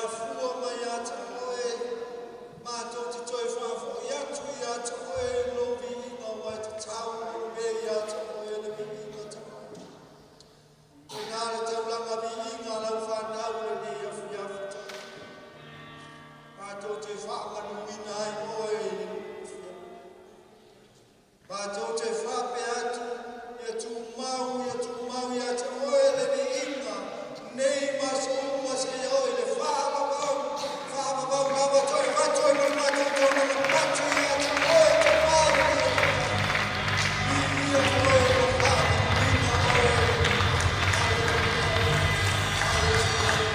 afua mai ia te Oe, matou te toe faafoi atu ia te Oe lou viiga ua e tatau ona lumē ia te Oe le viiga taua. O i ina le taulaga viiga a lau fanau i lenei afiafi taua. Matou te faamanuina ai Oe i lenei afiafi. Matou te faapea atu, ia tumau, ia tumau ia te Oe le viiga, nei ma aso uma seia oo i le faavavau, faavavau lava toe avatu ai ma le matou taulaga atu ia te Oe te Palemia. Viia Oe ma faamanuina Oe. Hallelujah. Hallelujah.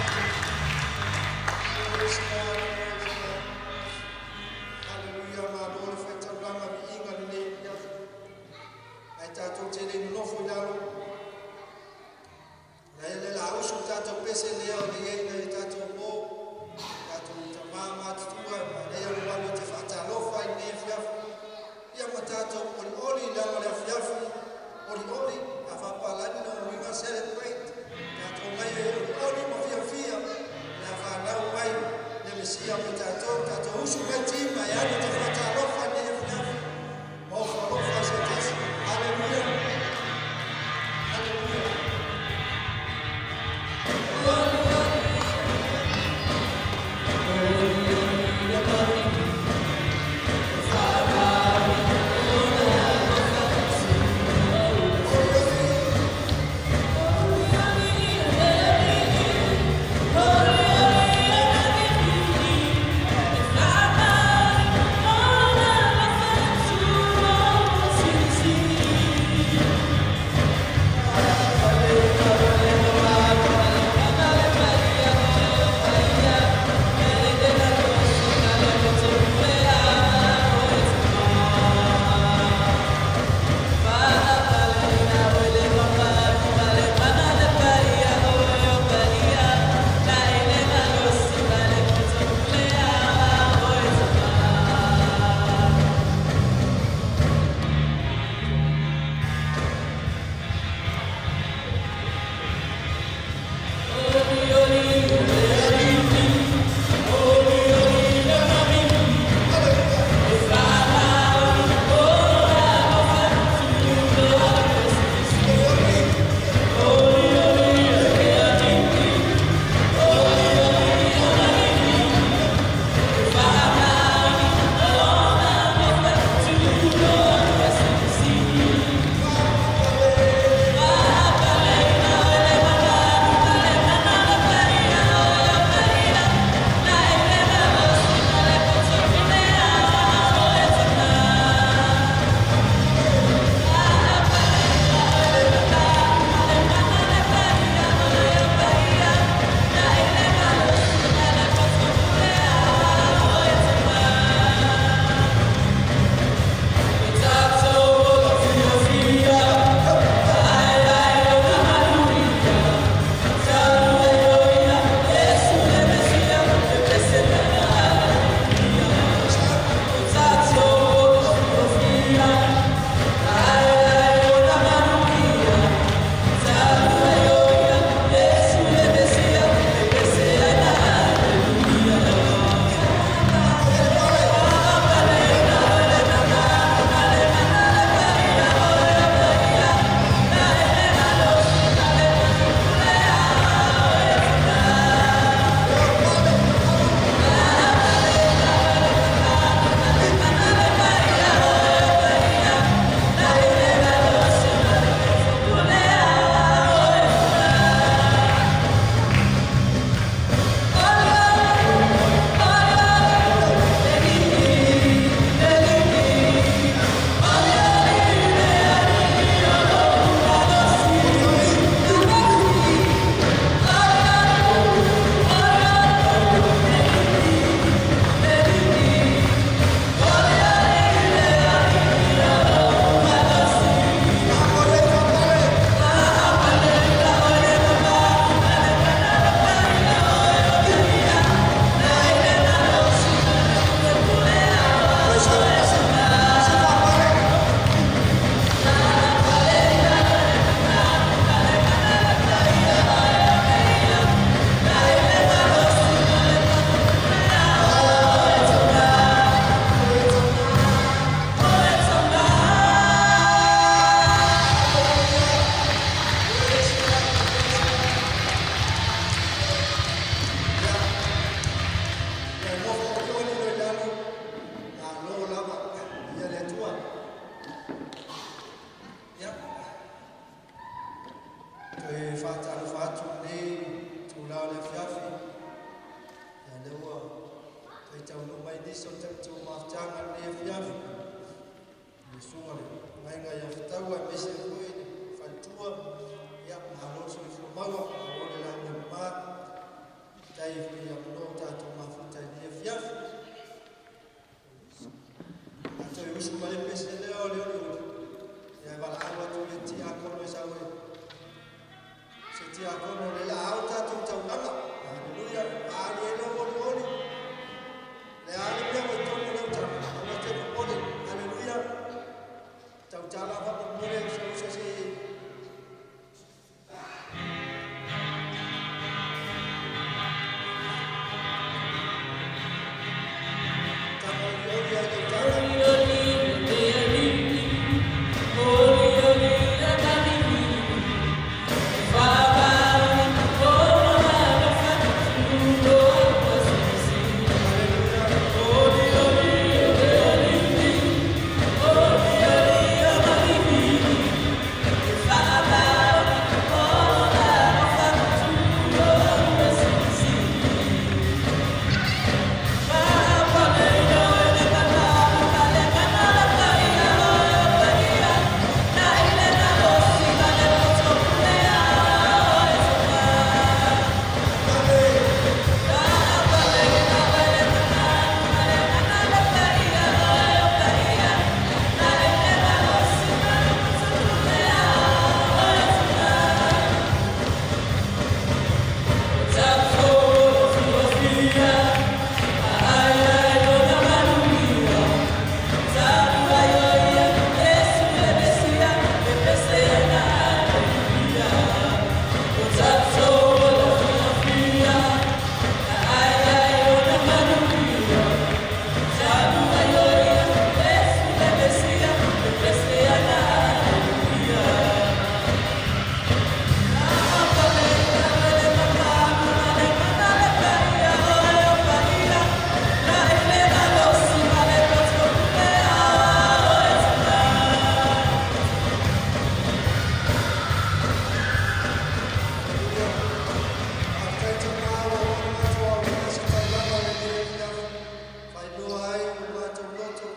Praise God, praise God. Hallelujah. Malo le fai taulaga viiga lenei afiafi. Ae tatou te le nonofo i lalo. Na ele la usu tatou pese lea o le iai na i tatou mo. Tatou tama matutua ma lea o le malu te faatalofa i lenei afiafi. Ia ma tatou olioli i lama le afiafi. Olioli, a faapalagi na uiga celebrate. Tatou mai e olioli ma fiafia. Le a whanau mai le Mesia mo tatou, tatou usu mai tima e alu te faatalofa i lenei afiafi. Ma ofo alofa se tasi. Hallelujah. Hallelujah. ua tai taunuu mai nisi o le tatou mafutaga i lenei afiafi. Le susuga i le Aiga ia Fetaua aemaise ai foi le faletua. Ia, malo le soifua maua, malo le lagi e mama. Faafetai foi i avanoa ua tatou mafuta ai i lenei afiafi. A toe usu mai le pese lea o le olioli, ia e valaau atu i le tiakono e sau e se tiakono o le la ao tatou taulaga. Haleluia. Ali ai lou olioli. Le a le mea ua i totonu o lau tala, aua te popole. Haleluia. Tautala faamolemole usa se taga olioli ai lau tala. Haleluia. Haleluia. Faafetai Tama ua uma ona matou aulia se taulaga o lenei afiafi. Faailoa ai o matou loto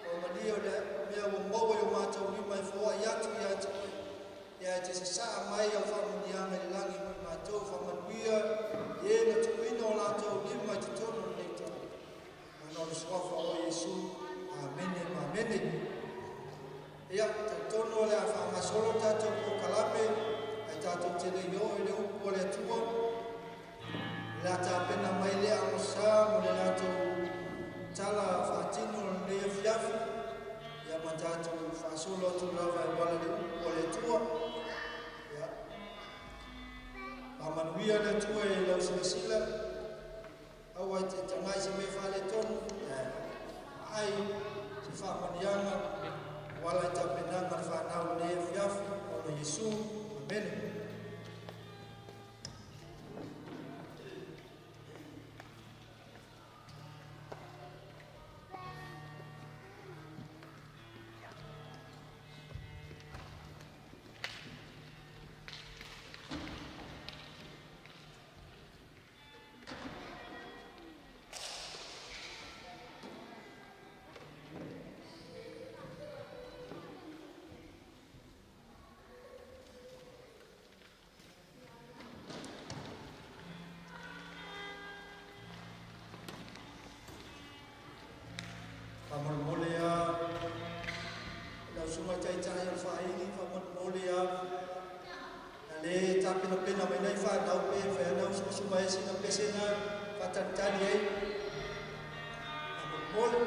ua malie o le mea ua maua i o matou lima e foai atu ia te oe. Ia e te sasaa mai au faamanuiaga i le lagi mo i matou, faamanuia i e na tuuina o latou lima i totonu o lenei tala. Ona o le suafa o Iesu. Amene ma amene. Ia, talitonu o le a faagasolo le tatou polokalame, ae tatou te le i oo i le upu a le Atua. O le a tapena mai le agosa mo le latou tala faatino o lenei afiafi, ia ma tatou faasolo atu lava e uala le upu a le Atua. Ia, faamanuia le Atua i lau silasila, aua e te tagai se mea faaletonu, ai se faamanuiaga ua ala i tapenaga le fanau i lenei afiafi ona Iesu. Amene. Faamolemole a lau susuga taitai o le faaili, faamolemole a na le tapenapena mai nai fanau pe fai ana usuusu mai sina pese na faatalitali ai. Faamolemole.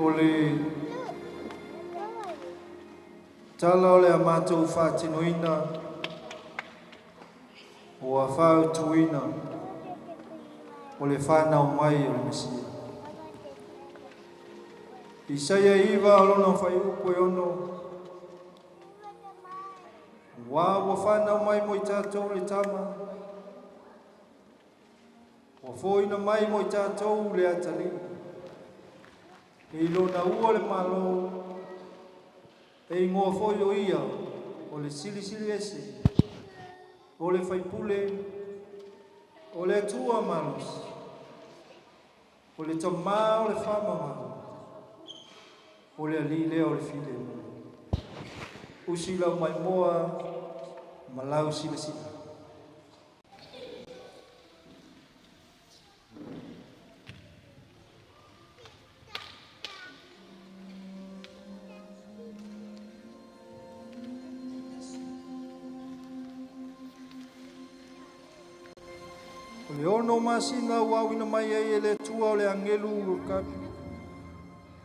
O le tala o le a matou faatinoina ua fautuina o le fanau mai o le Mesia. Isaia 9 o lona fuaiupu e 6. Ua ua fanau mai mo i tatou le tama, ua foina mai mo i tatou le atalii. E lona ua le malo, e ingoa foi o ia, o le silisili ese, o le faipule, o le Atua malosi, o le tamā o le faamamalu, o le alii lea o le filemu. Usi lau maimoa ma lau silasila. O le 6 masina ua auina mai ai e le Atua o le agelu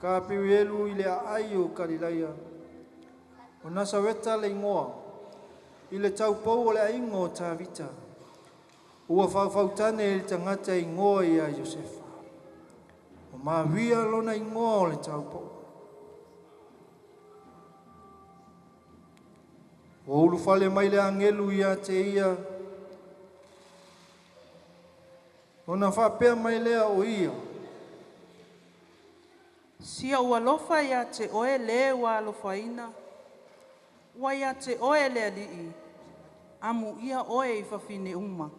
Kapirielu i le aai o Kalilaia, o Nasareta le igoa, i le taupou o le aiga o Tavita, ua faufautane i le tagata igoa ia Iosefa. O Maria lona igoa o le taupou. Ua ulufale mai le agelu ia te ia, ona faapea mai lea o ia. Sia ua alofa ia te oe le ua alofaina, ua ia te oe le alii, amu ia oe i fafine uma.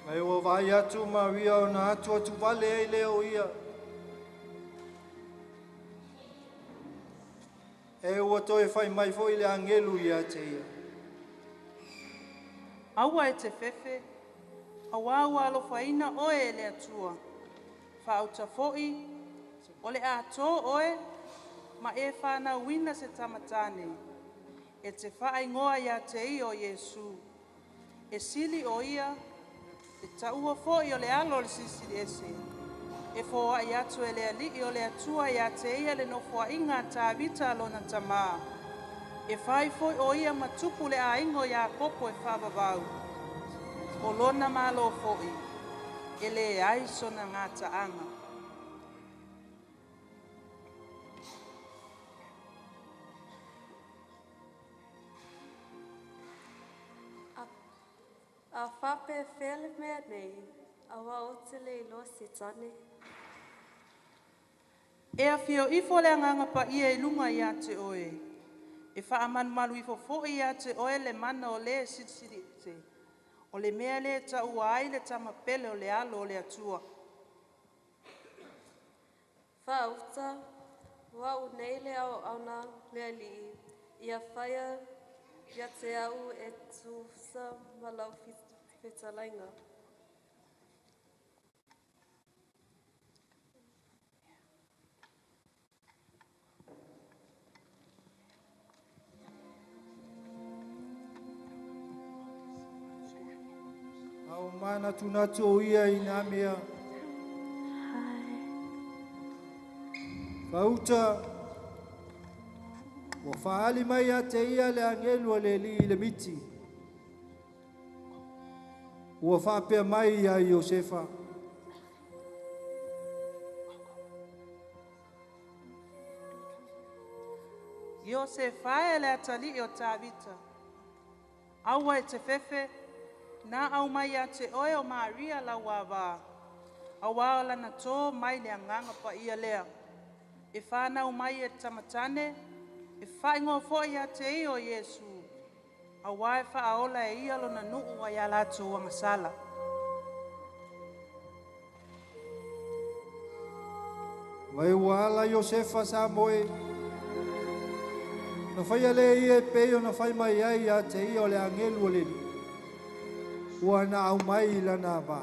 Mai ua vaai atu Maria ona atu atu vale ai lea o ia. E ua toe fai mai foi le agelu ia te ia. Aua e te fefe, aua ua alofaina oe e le Atua. Faauta foi, o le a tō oe, ma e whanauina se tamatane. E te whaingoa ia te ia o Iesu. E sili o ia, e taua foi o le alo o le silisili ese. E foai atu e le alii o le Atua ia te ia le nofoaiga a Tavita lona tamā. E fai foi o ia matupu le aiga o Iakopo e faavavau. O lona malo foi, e le ai sona gataaga. A fape fele mea nei, aua o te le iloa se tane. E afio ifo le agaga paia i luga ia te oe. E faamalumalu ifo foi ia te oe le mana o le silisili ese. O le mea le taua ai le tamapele o le alo o le Atua. Faauta, ua au nei le au auna le alii, ia whaia ia te au e tusa ma lau fetalainga. Au mana tunatu o ia i nā mea. Fauta, ua faali mai ia te ia le agelu a le alii i le miti. Ua faapea mai ia Iosefa. Iosefa e le atalii o Tavita. Aua e te fefe, na au mai ia te oe o Maria lau avā. Aua o lana tō mai le agaga paia lea. E whanau mai e tamatane, e whaingoa foi ia te ia o Iesu. Aua e whaaola e ia lona nuu ai a latou agasala. Vai ua ala Iosefa sa moe. Na whaia le ia e pei o na whai mai ai ia te ia o le angelu o le alii. Ua na au mai i lana vā.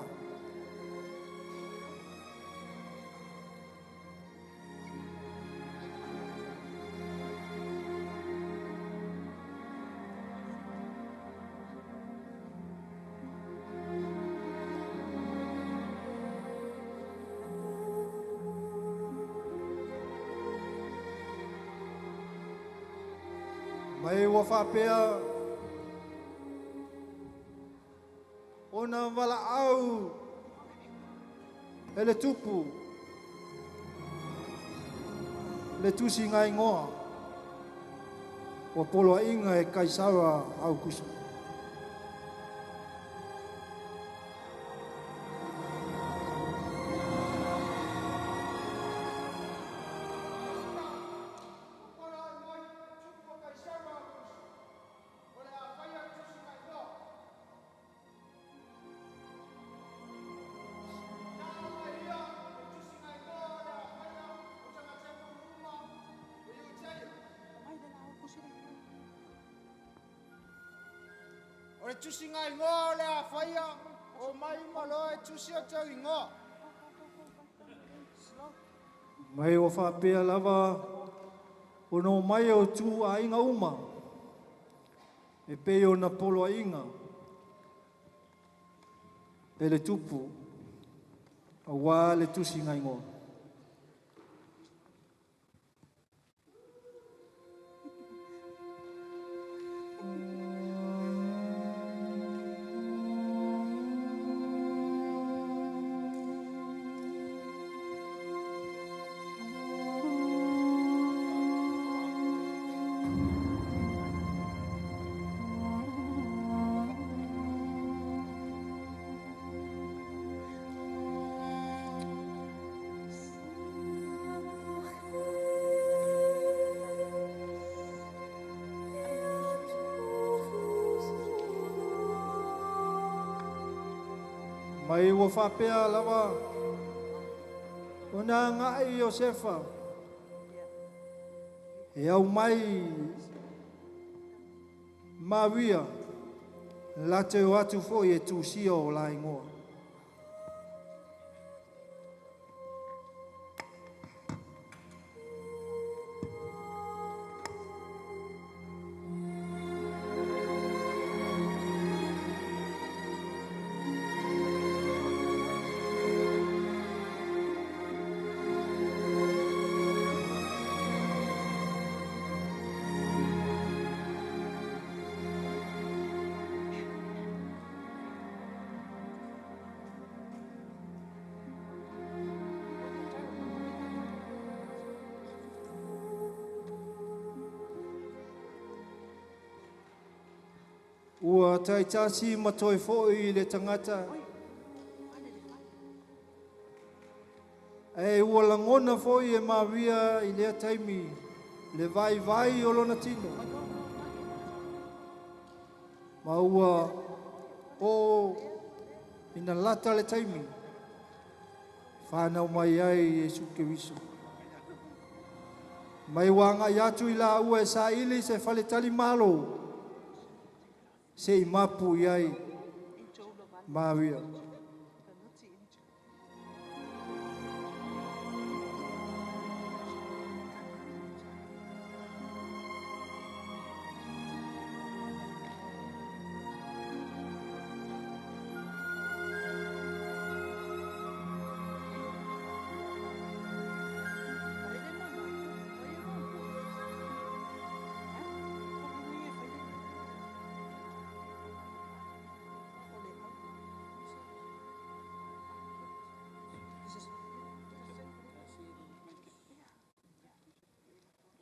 Mai ua faapea ona valaau e le tupu le tusi igoa ua poloaiga e Kaisara Aukuso. O le tusi igoa o le a faia, o mai malo e tusi o tau igoa. Mai ua faapea lava o no mai o tu aiga uma, e pei ona poloaiga e le tupu, auā le tusi igoa. Mai ua faapea lava ona agai Iosefa e au mai Maria latou atu foi e tusia o la igoa. Ua taitasi ma toe foi i le tagata. E ua lagona foi e Maria i lea taimi le vaivai o lona tino. Ma ua o ina lata le taimi, whanau mai ai Iesu Keriso. Mai wanga i atu i la ua e sa ili se faletali malo, se i mapu i ai Maria.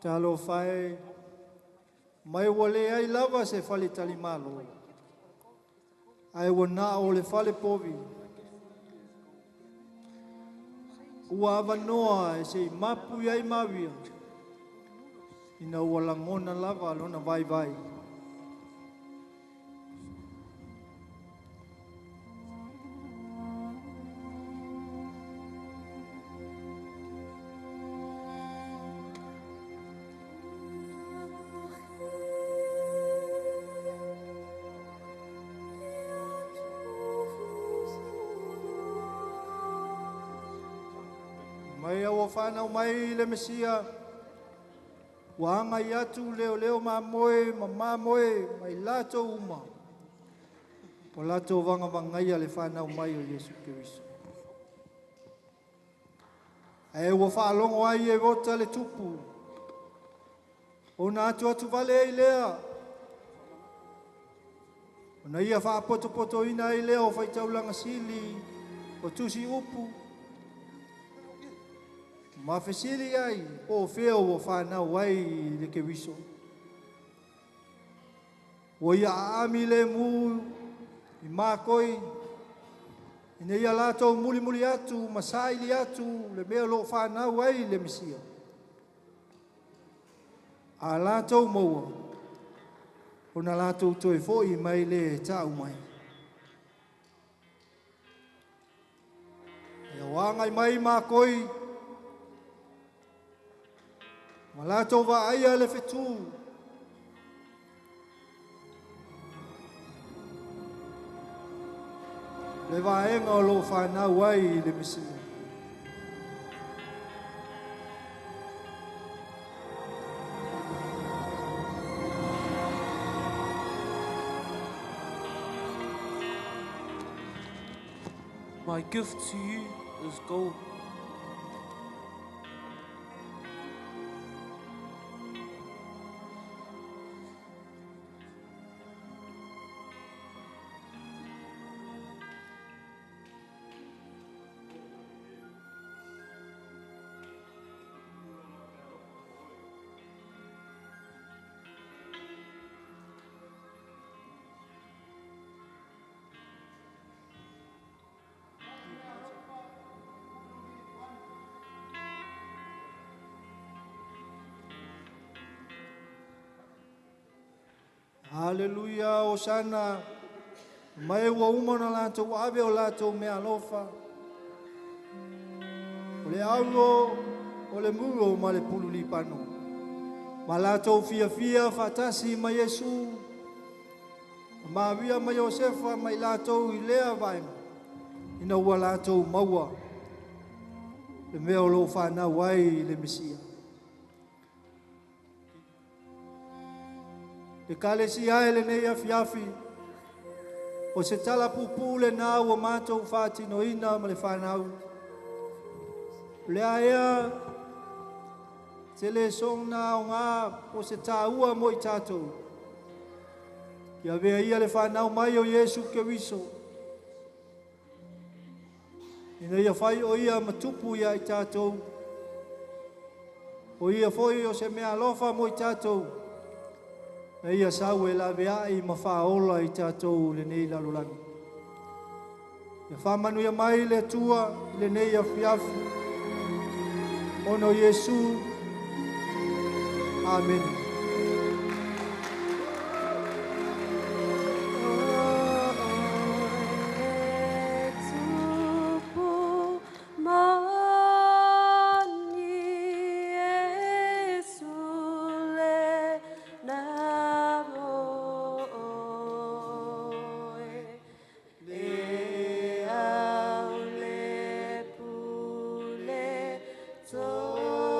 Talo whae, mai ua le ai lava se fale tali malo. Ai ua nā o le fale povi. Ua avanoa e se i mapu i ai Maria. Ina ua langona lava lona vai vai. Mai au whanau mai le Mesia, ua anga i atu leo leo mamoe, ma mamoe, mai lato uma. Po lato vanga vangaia le whanau mai o Iesu Keriso. Ae ua whaalongo ai e rota le tupu. Ona atu atu vale ai lea. Ona ia faapotopotoina ai lea o faitaulaga sili o tusi upu. Ma fesili ai po o fea ua fanau ai le Keriso. Ua ia aami le mu i makoi, ina ia latou mulimuli atu ma saili atu le mea o lo o fanau ai le Mesia. A latou maua, ona latou toe foi mai le tau mai. E oagai mai makoi, ma latou vaaia le fetu. Le vaega o lo o fanau ai le Mesia. My gift to you is gold. Hallelujah, Osana. Mai ua uma na latou ave o latou mea alofa. O le auro, o le muro ma le pulu lipano. Ma latou fiafia faatasi ma Iesu. Maria ma Iosefa ma i latou i lea vaega. Ina ua latou maua le mea o lo o fanau ai le Mesia. Le kalesia e lenei afiafi, o se tala pupu le nā ua mātou whātinoina ma le whanau. Le aea, te le song nā o ngā o se tāua mo i tātou. Ia vea ia le whanau mai o Iesu Keriso. Ina ia whai o ia matupu ia i tātou. O ia foi o se mea alofa mo i tātou. Na ia sau e lawe ai ma whaola i tātou le nei lalolagi. Ia whamanuia mai le Atua i le nei afiafi. Ono Iesu. Amen.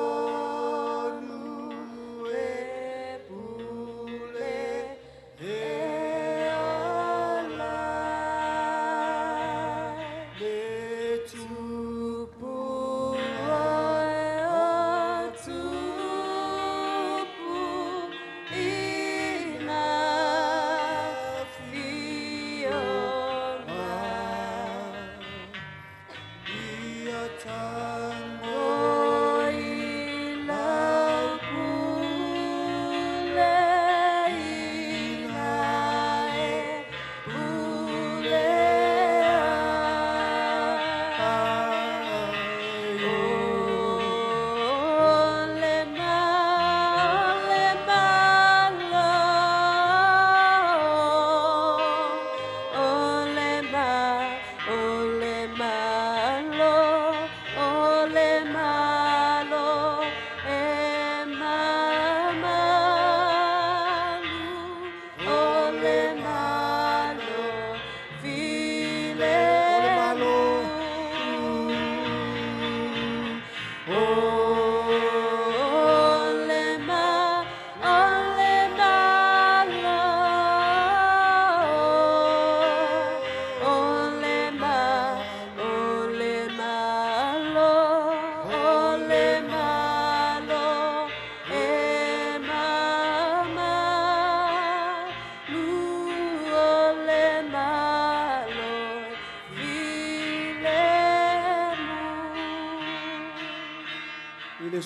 Tonu e.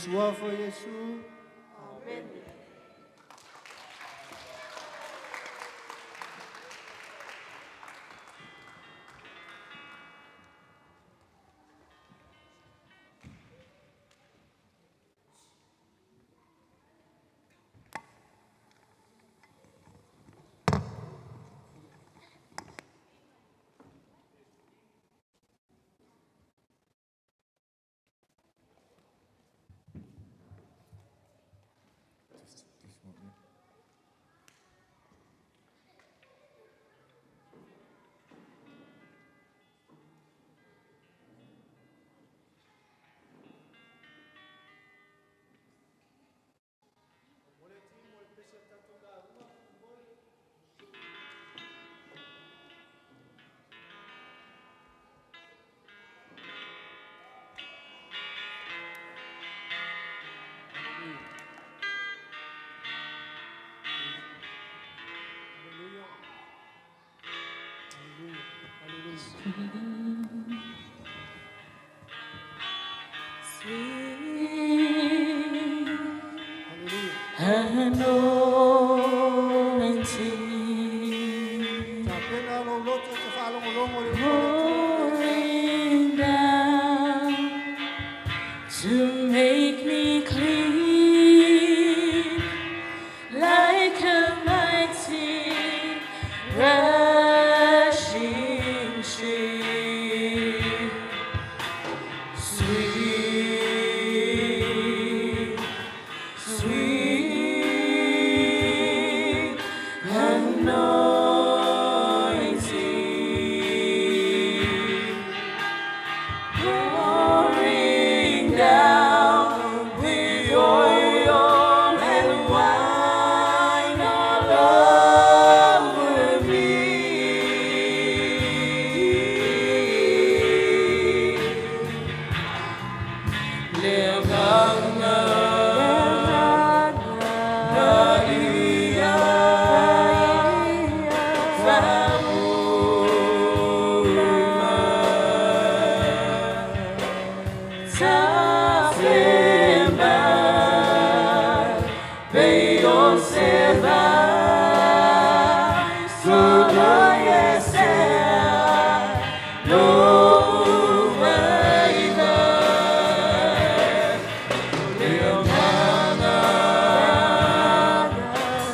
Suafa o Iesu. Amene. Sweet anointing Tapena lou loto e te faalogologo i le upu a le Atua. pouring down to make me clean like a mighty rushing stream. Sweet, sweet anointing, pouring down the oil and wine all over me. Le agaga ia faauma tafema pei o se vai soloiesea lou vaivai. Le agaga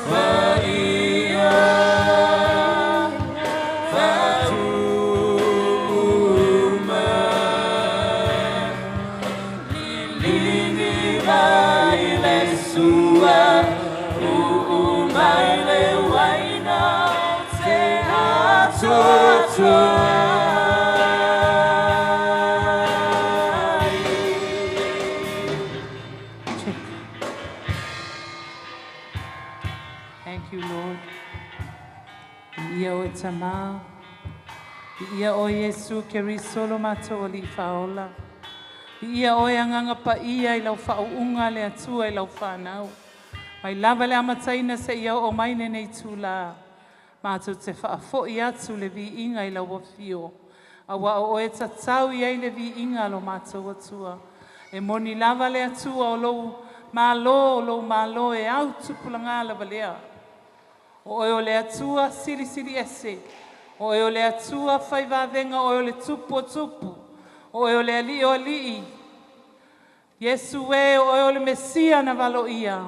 paia faauma liligi mai le sua, uu mai le uaina o te atoatoa ai. Check. Thank you, Lord. Viia oe Tamā. Viia oe Iesu Keriso lo matou Alii Faaola. Viia oe Agaga Paia i lau faauuga le Atua i lau fanau. Mai lava le amataina seia oo mai lenei itulā. Matou te faafoi atu le viiga i lau afio. Auā o oe e tatau i ai le viiga a lo matou Atua. E moni lava le Atua o lou Malo, o lou Malo e au tupulaga lava lea. O oe o le Atua silisili ese. O oe o le Atua fai vavega, o oe o le Tupu o tupu. O oe o le Alii o alii. Iesu e, o oe o le Mesia na valoia.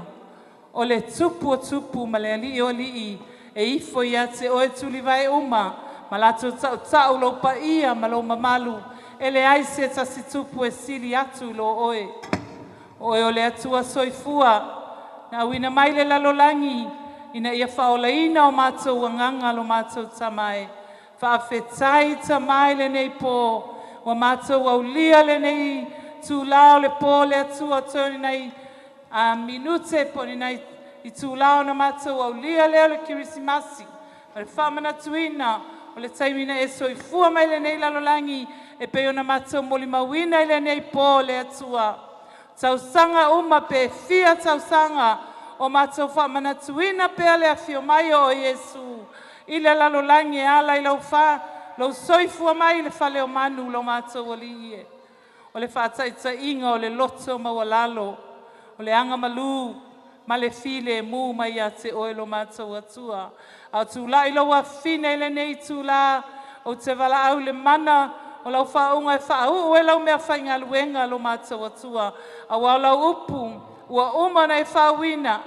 O le Tupu o tupu ma le Alii o alii e ifo ia te oe tulivae uma ma latou tautau lou paia ma lou mamalu e leai se tasi tupu e sili atu i lo oe. O oe o le Atua soifua na auina mai le lalolagi ina ia faaolaina o matou agaga lo matou Tama e. Faafetai Tamā i lenei pō ua matou aulia lenei itulā o le pō le Atua toe o ni nai a minute po o ni nai itulā ona matou aulia lea o le Kerisimasi ma le faamanatuina o le taimi na e soifua mai lenei lalolagi e pei ona matou molimauina i lenei pō le Atua. Tausaga uma pe fia tausaga o matou faamanatuina pea le afio mai o Iesu i le lalolagi e ala i lau fa lou soifua mai i le fale o manu lo matou Alii e. O le faataitaiga o le loto maualalo. O le agamalu ma le filemu mai ia te oe lo matou Atua. A o tulai lou afafine i lenei itulā, ou te valaau i le mana o lau faauuga e faauu ai lau meafaigaluega lo matou Atua, auā o lau upu ua uma ona e faauuina.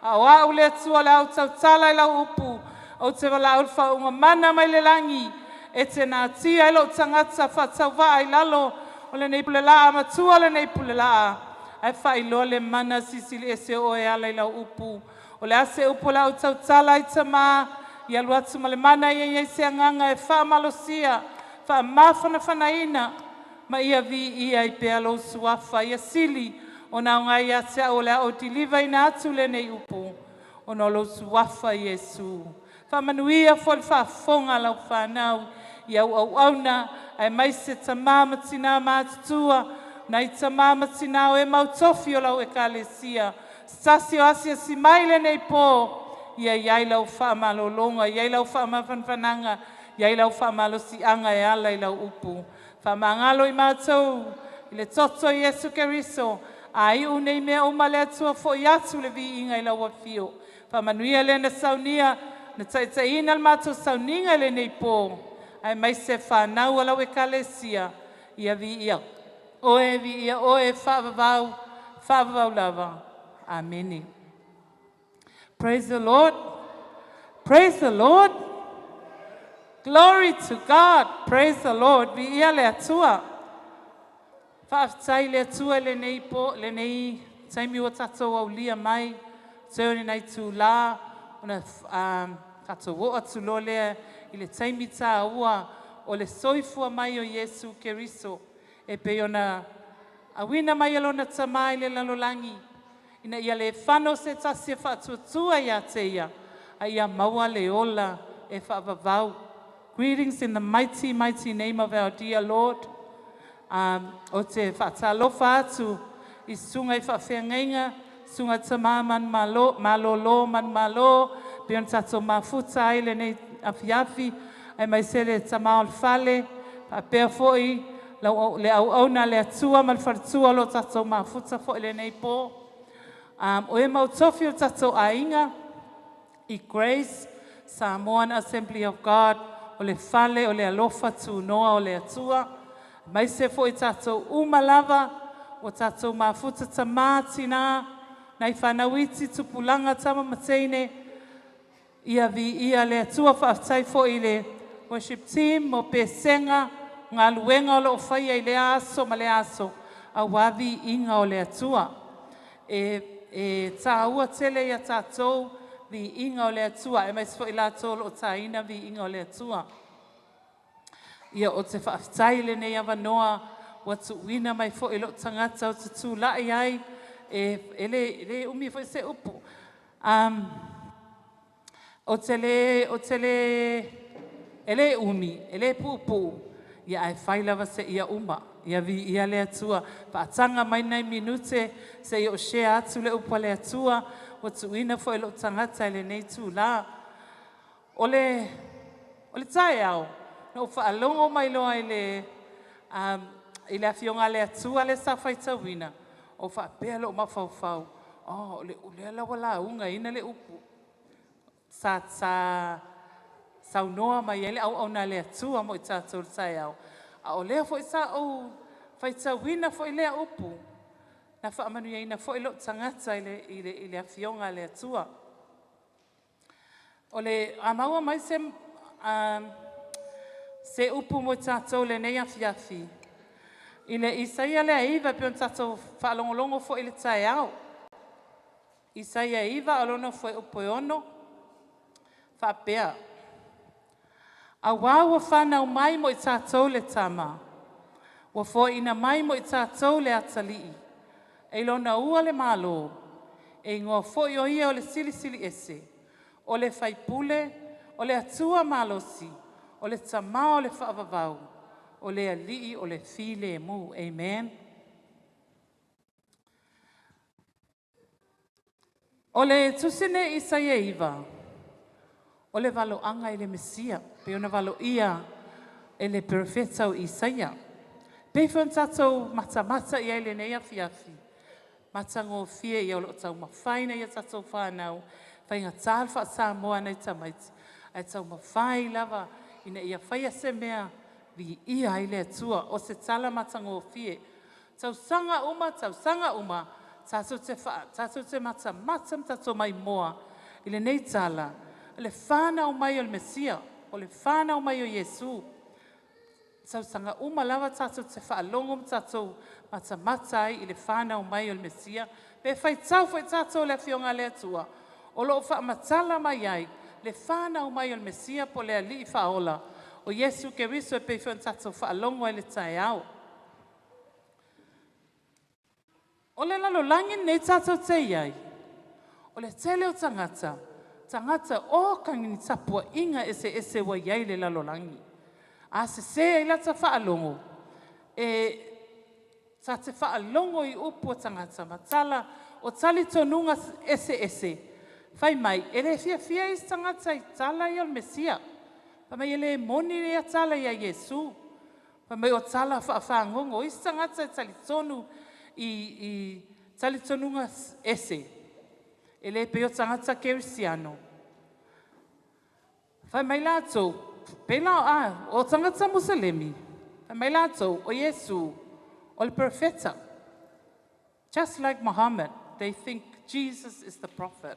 A o a'u le Atua o le a ou tautala i lau upu, ou te valaau i le faauuga mana mai le lagi e te natia ai lo'u tagata faatauvaa i lalo o lenei pulelaa matua lenei pulelaa, ae faailoa le mana silisili ese o oe e ala i lau upu. O le a se upu o le a ou tautala ai, Tamā? Ia alu atu ma le mana ia i ai se agaga e faamalosia, faamafanafanaina ma ia viia ai pea lou Suafa. Ia sili ona aoga ia te au o le a ou deliver atu lenei upu ona o lou Suafa Iesu. Faamanuia foi le faafofoga a lau fanau i au auauna aemaise tamā ma tinā matutua, nai tamā ma tinā o e mautofi o lau Ekalesia, se tasi o asiasi mai lenei pō, ia i ai lau faamalologa, ia i ai lau faamafanafanaga, ia i ai lau faamalosiaga e ala i lau upu. Faamagalo i matou i le toto o Iesu Keriso. A iu nei mea uma le Atua, fo'i atu le viiga i lau afio. Faamanuia le na saunia na taitaiina le matou sauniga i lenei pō, aemaise fanau a lau Ekalesia. Ia viia Oe, viia Oe, faavavau, faavavau lava. Amene. Praise the Lord. Praise the Lord. Glory to God. Praise the Lord. Viia le Atua. Faafetai le Atua i lenei po, lenei taimi ua tatou aulia mai, toe o ni nai itulā ona tatou oo atu loa lea i le taimi taua o le soifua mai o Iesu Keriso, e pei ona auina mai e lona Tamā i le lalolagi, ina ia le fano se tasi e faatuatua ia te ia, a ia maua le ola e faavavau. Greetings in the mighty, mighty name of our dear Lord. Ou te faatalofa atu i susuga i faafeagaiga, susuga tamā manumalo, malolo manumalo, pei ona tatou mafuta ai lenei afiafi, aemaise le tamā o le fale, faapea foi le auauna a le Atua ma le faletua o lo o tatou mafuta foi lenei pō. O e mautofi o tatou aiga i Grace Samoan Assembly of God, o le fale o le alofa tunoa o le Atua, aemaise foi tatou uma lava ua tatou mafuta, tamā, tinā, nai fanau iti, tupulaga, tama ma teine, ia viia le Atua. Faafetai foi i le worship team mo pesega galuega o lo o faia i lea aso ma lea aso aua viiga o le Atua. E tāua tele ia tatou viiga o le Atua, aemaise foi latou o lo o tāina viiga o le Atua. Ia, ou te faafetai i lenei avanoa ua tuuina mai foi i lou tagata ou te tulai ai e le umi foi se upu. Ou te le, e le umi, e le puupuu, ia ae fai lava seia uma. Ia viia le Atua. Faataga mai nai minute se i ou share atu le upu a le Atua ua tuuina foi i lou tagata i lenei itulā. O le taeao, na ou faalogo mai loa i le Afioga a le Atua lea sa faitauina, o faapea lou mafaufau, oh, o lea la ua laugaina le upu sa saunoa mai ai le auauna a le Atua mo i tatou i le taeao. A o lea foi sa ou faitauina foi lea upu na faamanuiaina foi lou tagata i le Afioga a le Atua. O le a maua mai se upu mo tatou i lenei afiafi i le Isaia lea 9, pei ona tatou faalogologo foi i le taeao. Isaia 9 o lona fuaiupu e 6, faapea: Auā ua fanau mai mo i tatou le tama, ua foaiina mai mo i tatou le atalii, e i lona ua le Malo, e igoa foi o ia o le Silisili Ese, o le Faipule, o le Atua Malosi, o le Tamā o le Faavavau, o le Alii o le Filemu. Amen. O le tusi nei Isaia 9, o le valoaga i le Mesia, pei ona valoia e le perofeta o Isaia. Pei foi ona tatou matamata i ai i lenei afiafi. Matagofie ia o loo taumafaina ia tatou fanau, faigata le faa-Samoa a nai tamaiti, ae taumafai lava ina ia faia se mea viia ai le Atua. O se tala matagofie. Tausaga uma, tausaga uma, tatou te matamata ma tatou maimoa i lenei tala, le fanau mai o le Mesia, o le fanau mai o Iesu. Tausaga uma lava tatou te faalogo ma tatou matamata ai i le fanau mai o le Mesia. Pe faitau foi tatou i le Afioga a le Atua, o loo faamatala mai ai le fanau mai o le Mesia po o le Alii Faaola, o Iesu Keriso e pei foi ona tatou faalogo ai i le taeao. O le lalolagi lenei tatou te i ai, o le tele o tagata, tagata o kagini tapuaiga eseese ua i ai i le lalolagi. A sese ai lata faalogo, e ta te faalogo i upu a tagata ma tala o talitonuga eseese, fai mai e le fiafia isi tagata i tala ia o le Mesia. Fai mai e le moni ia tala ia Iesu. Fai mai o tala faafagogo. O isi tagata e talitonu i talitonuga ese, e le pei o tagata kerisiano. Fai mai latou, pei la o tagata Muselemi, fai mai latou, o Iesu, o le profeta. Just like Muhammad, they think Jesus is the prophet.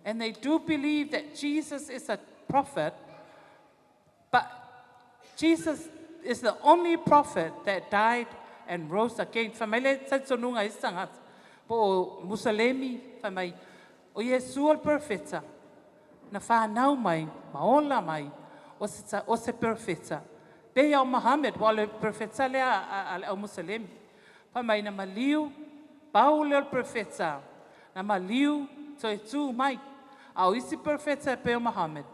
And they do believe that Jesus is a prophet, but Jesus is the only prophet that died and rose again. Fai mai le talitonuga isi tagata, po o Muselemi, fai mai, o Iesu o le profeta, na whanau mai, ma ola mai, o se profeta. Pei o Muhammad, wa o le profeta lea a le au Muselemi. Fai mai na maliu, pau lea o le profeta, na maliu toe tu mai. A o isi profeta e pei o Muhammad,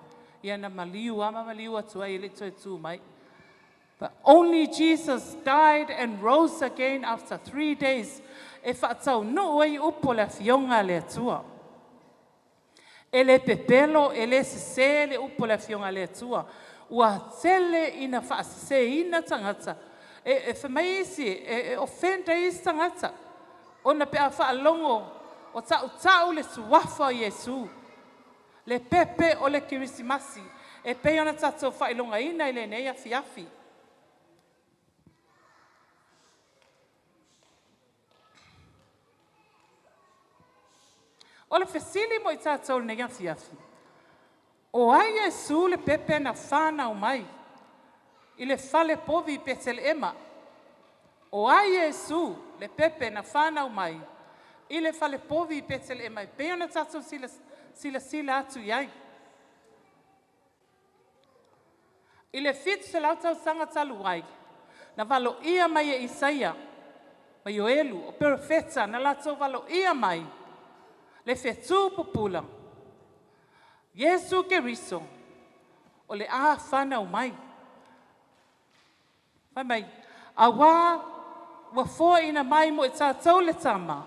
ia na maliu ama maliu atu ai e le toe tu mai. But only Jesus died and rose again after 3 days. E whaatau ai upo le afioga a le Atua. E le pepelo, e le sese le upo le afioga a le Atua. Ua tele ina whaasese ina tangata. E whamai isi, e offend ai isi tangata. Ona pe a whaalongo o tau tau le suafa o Iesu. Le pepe o le Kerisimasi. E pei ona tatou whailonga ina i le nei afiafi. O le fesili mo i tātou nei afiafi. O ai Iesu le pepe na whanau mai i le fale povi i Petelema. O ai Iesu le pepe na whanau mai i le fale povi i Petelema. E pei ona tātou sila sila atu iai. I le 700 tausaga talu ai, na valo ia mai e Isaia, mai Ioelu, o profeta, na latou valo ia mai, le fetu pupula, Iesu Keriso, o le a whanau mai. Fai mai, awa ua foaina mai mo i tātou le tama.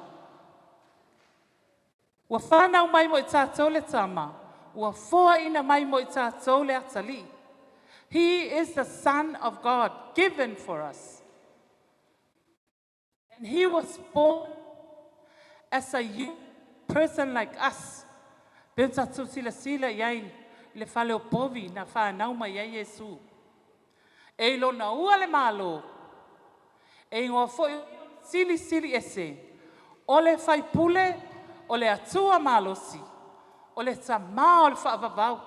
Ua whanau mai mo i tātou le tama. Ua foaina mai mo i tātou le atali. He is the Son of God given for us. And he was born as a person like us. Pe tātou sila sila iai le fale o povi na whanau mai ai Iesu. E lona ua le malo. E ingoa foi sili sili ese. O le whaipule, o le atua malosi. O le tamā o le whaavavau.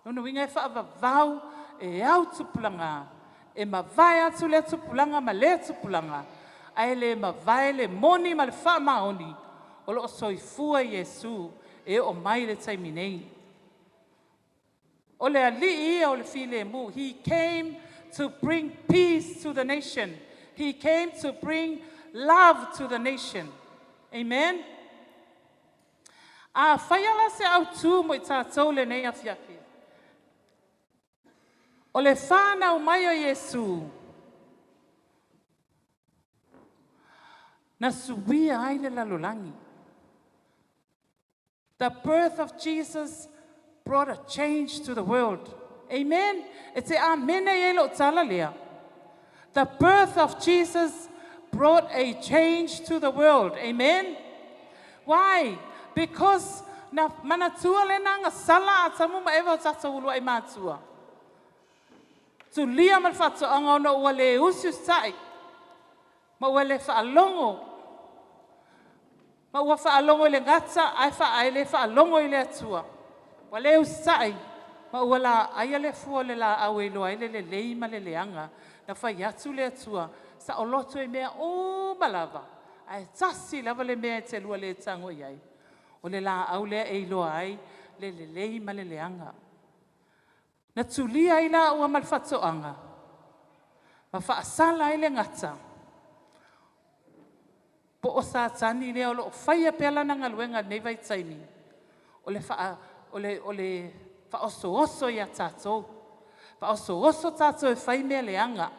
Lona winga e whaavavau e au tupulanga. E mavae atu le tupulanga ma le tupulanga. Ae le mavae le moni ma le whaamaoni. O loo soifua Iesu e o mai le taimi nei. O le alii ia o le filemu. He came to bring peace to the nation. He came to bring love to the nation. Amen. A whaia la se au tū mo i tātou le nei afiafi. O le whanau mai o Iesu. Na suia ai le lalolagi. The birth of Jesus brought a change to the world. Amen. E te amene e lo tala lea. The birth of Jesus brought a change to the world. Amen. Why? Because na manatua le na agasala Atamu ma Eva o tatou uluai matua. Tulia ma le faatoaga ona ua le usiusitai ma ua le faalogo ma ua faalogo i le gata ae ae le faalogo i le Atua. Ua le usitai ma ua laaia le fua o le laau e iloa ai le lelei ma le leaga. Na fai atu le Atua, saoloto i mea uma lava, ae tasi lava le mea e te lua le tago i ai, o le laau lea e iloa ai le lelei ma le leaga. Na tulia ai laua ma le faatoaga, ma faasala ai le gata, po o Satani lea o loo faia pea lana galuega i lenei vaitaimi, o le faaosooso ia tatou, faaosooso tatou e fai mea leaga.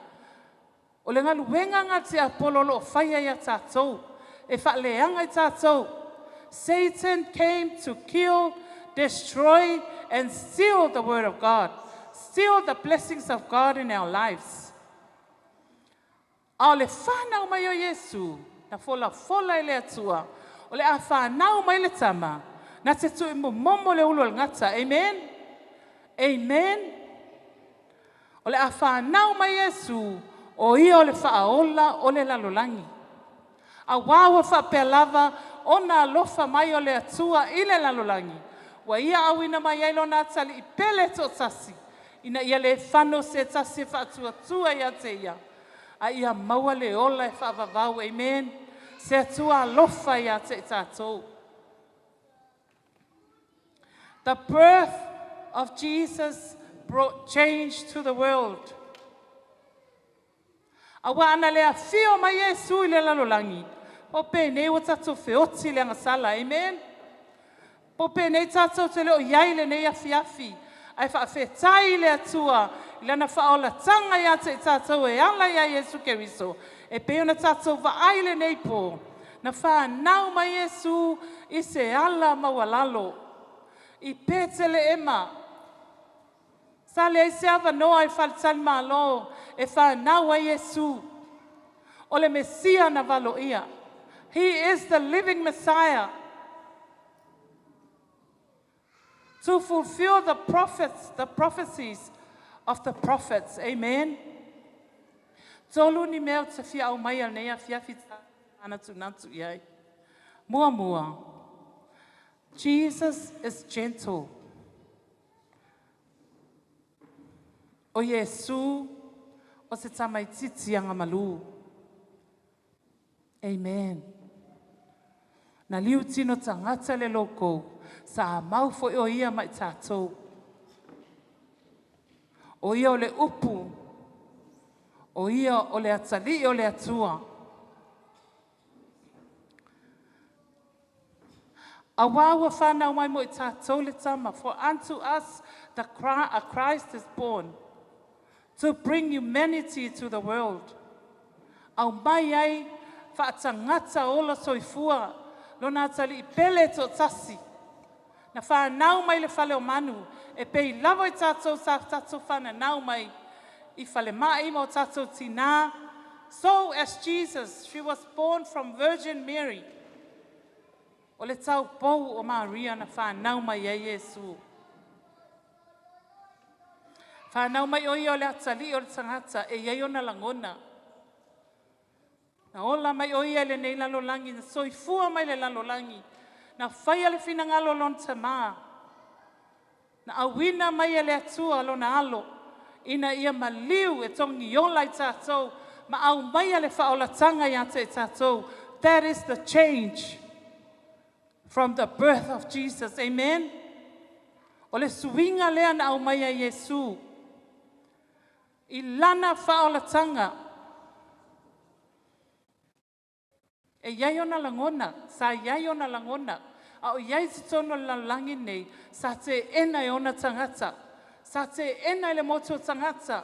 O le galuega lena a le tiapolo o lo o faia ia tatou, e faaleaga i tatou. Satan came to kill, destroy and steal the word of God, steal the blessings of God in our lives. A o le fanau mai o Iesu, na folafola e le Atua, o le a fanau mai le tama, na te tuuimomomo le ulu o le gata. Amen? Amen? O le a fanau mai Iesu, o ia o le faaola o le lalolagi. Auā ua faapea lava ona alofa mai o le Atua i le lalolagi, ua ia auina mai ai lona atalii pele toatasi, ina ia le fano se tasi e faatuatua ia te ia, a ia maua le ola e faavavau. Amen. Se Atua alofa ia te i tatou. The birth of Jesus brought change to the world. Auā ana le afio mai Iesu i le lalolagi, po penei ua tatou feoti le agasala. Amen. Po penei tatou te le o iai lenei afiafi, ae faafetai i le Atua i lana faaolataga ia te i tatou e ala ia Iesu Keriso. E pei ona tatou vaai lenei po, na whanau mai Iesu i se ala maualalo. I Peteleema, sa leai se avanoa i faletalimalo e whanau ai Iesu. O le Mesia na valoia. He is the living Messiah. To fulfill the prophets, the prophecies of the prophets. Amen. Tolu ni mea o te fia au mai al nei afiafi manatunatu i ai. Muamua. Jesus is gentle. O Iesu o se tamaititi agamalu. Amen. Na liu tino tagata le loko, sa mau foi o ia mai tatou. O ia o le upu, o ia o le atalii o le Atua. Auā ua whanau mai mo i tatou le tama, for unto us the a Christ is born, to bring humanity to the world. Aumai ai faatagata ola soifua, lona atalii pele toatasi. Na whanau mai le fale o manu, e pei lava i tatou sa tatou whananau mai, i fale mai ma o tatou tina. So as Jesus, she was born from Virgin Mary. O le taupou o Maria na whanau mai ai Iesu. Whanau mai o ia o le atalii o le tagata, e iai ona lagona. Na ola mai o ia i lenei lalolagi, na soifua mai le lalolagi, na faia le finagalo o lona tamā. Na auina mai e le Atua lona alo, ina ia maliu e togiola i tatou, ma aumaia le faaolataga ia te i tatou. That is the change from the birth of Jesus. Amen. O le suiga lea na aumaia e Iesu. I lana faaolataga. E iai ona lagona, sa iai ona lagona. A o iai totonu o le lalolagi nei, sa teena e ona tagata. Sa teena e le motu o tagata.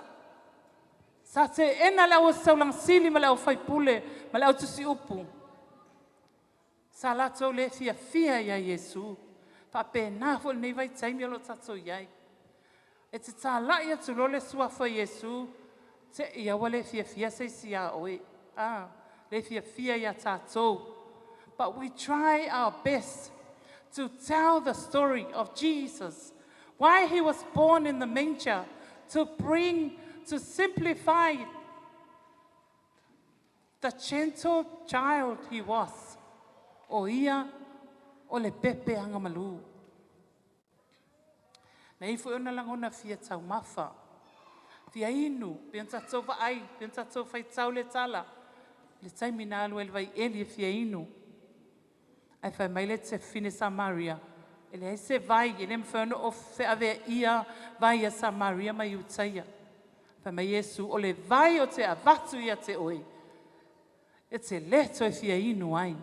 Sa teena le au saulagasili ma le au faipule ma le au tusiupu. Sa latou le fiafia ia Iesu. Faapena foi lenei vaitaimi o lo o tatou iai. E te talai atu loa le suafa o Iesu, te ia ua le fiafia se isi iā oe. Ah, Le fiafia ia tātou. But we try our best to tell the story of Jesus, why he was born in the manger, to bring, to simplify the gentle child he was. O ia o le pepe agamalu. Na ifo ona lagona fia taumafa. Fia inu, pe ona tatou vaai, pe ona tatou faitau le tala. Le taimi na alu ai le vaieli e fia inu. Ae fai mai le fafine Samaria, e leai se vai, e le mafai ona o feaveaia vai a Samaria ma Iutaia. Fai mai Iesu, o le vai o te avatu ia te oe, e te le toe fia inu ai.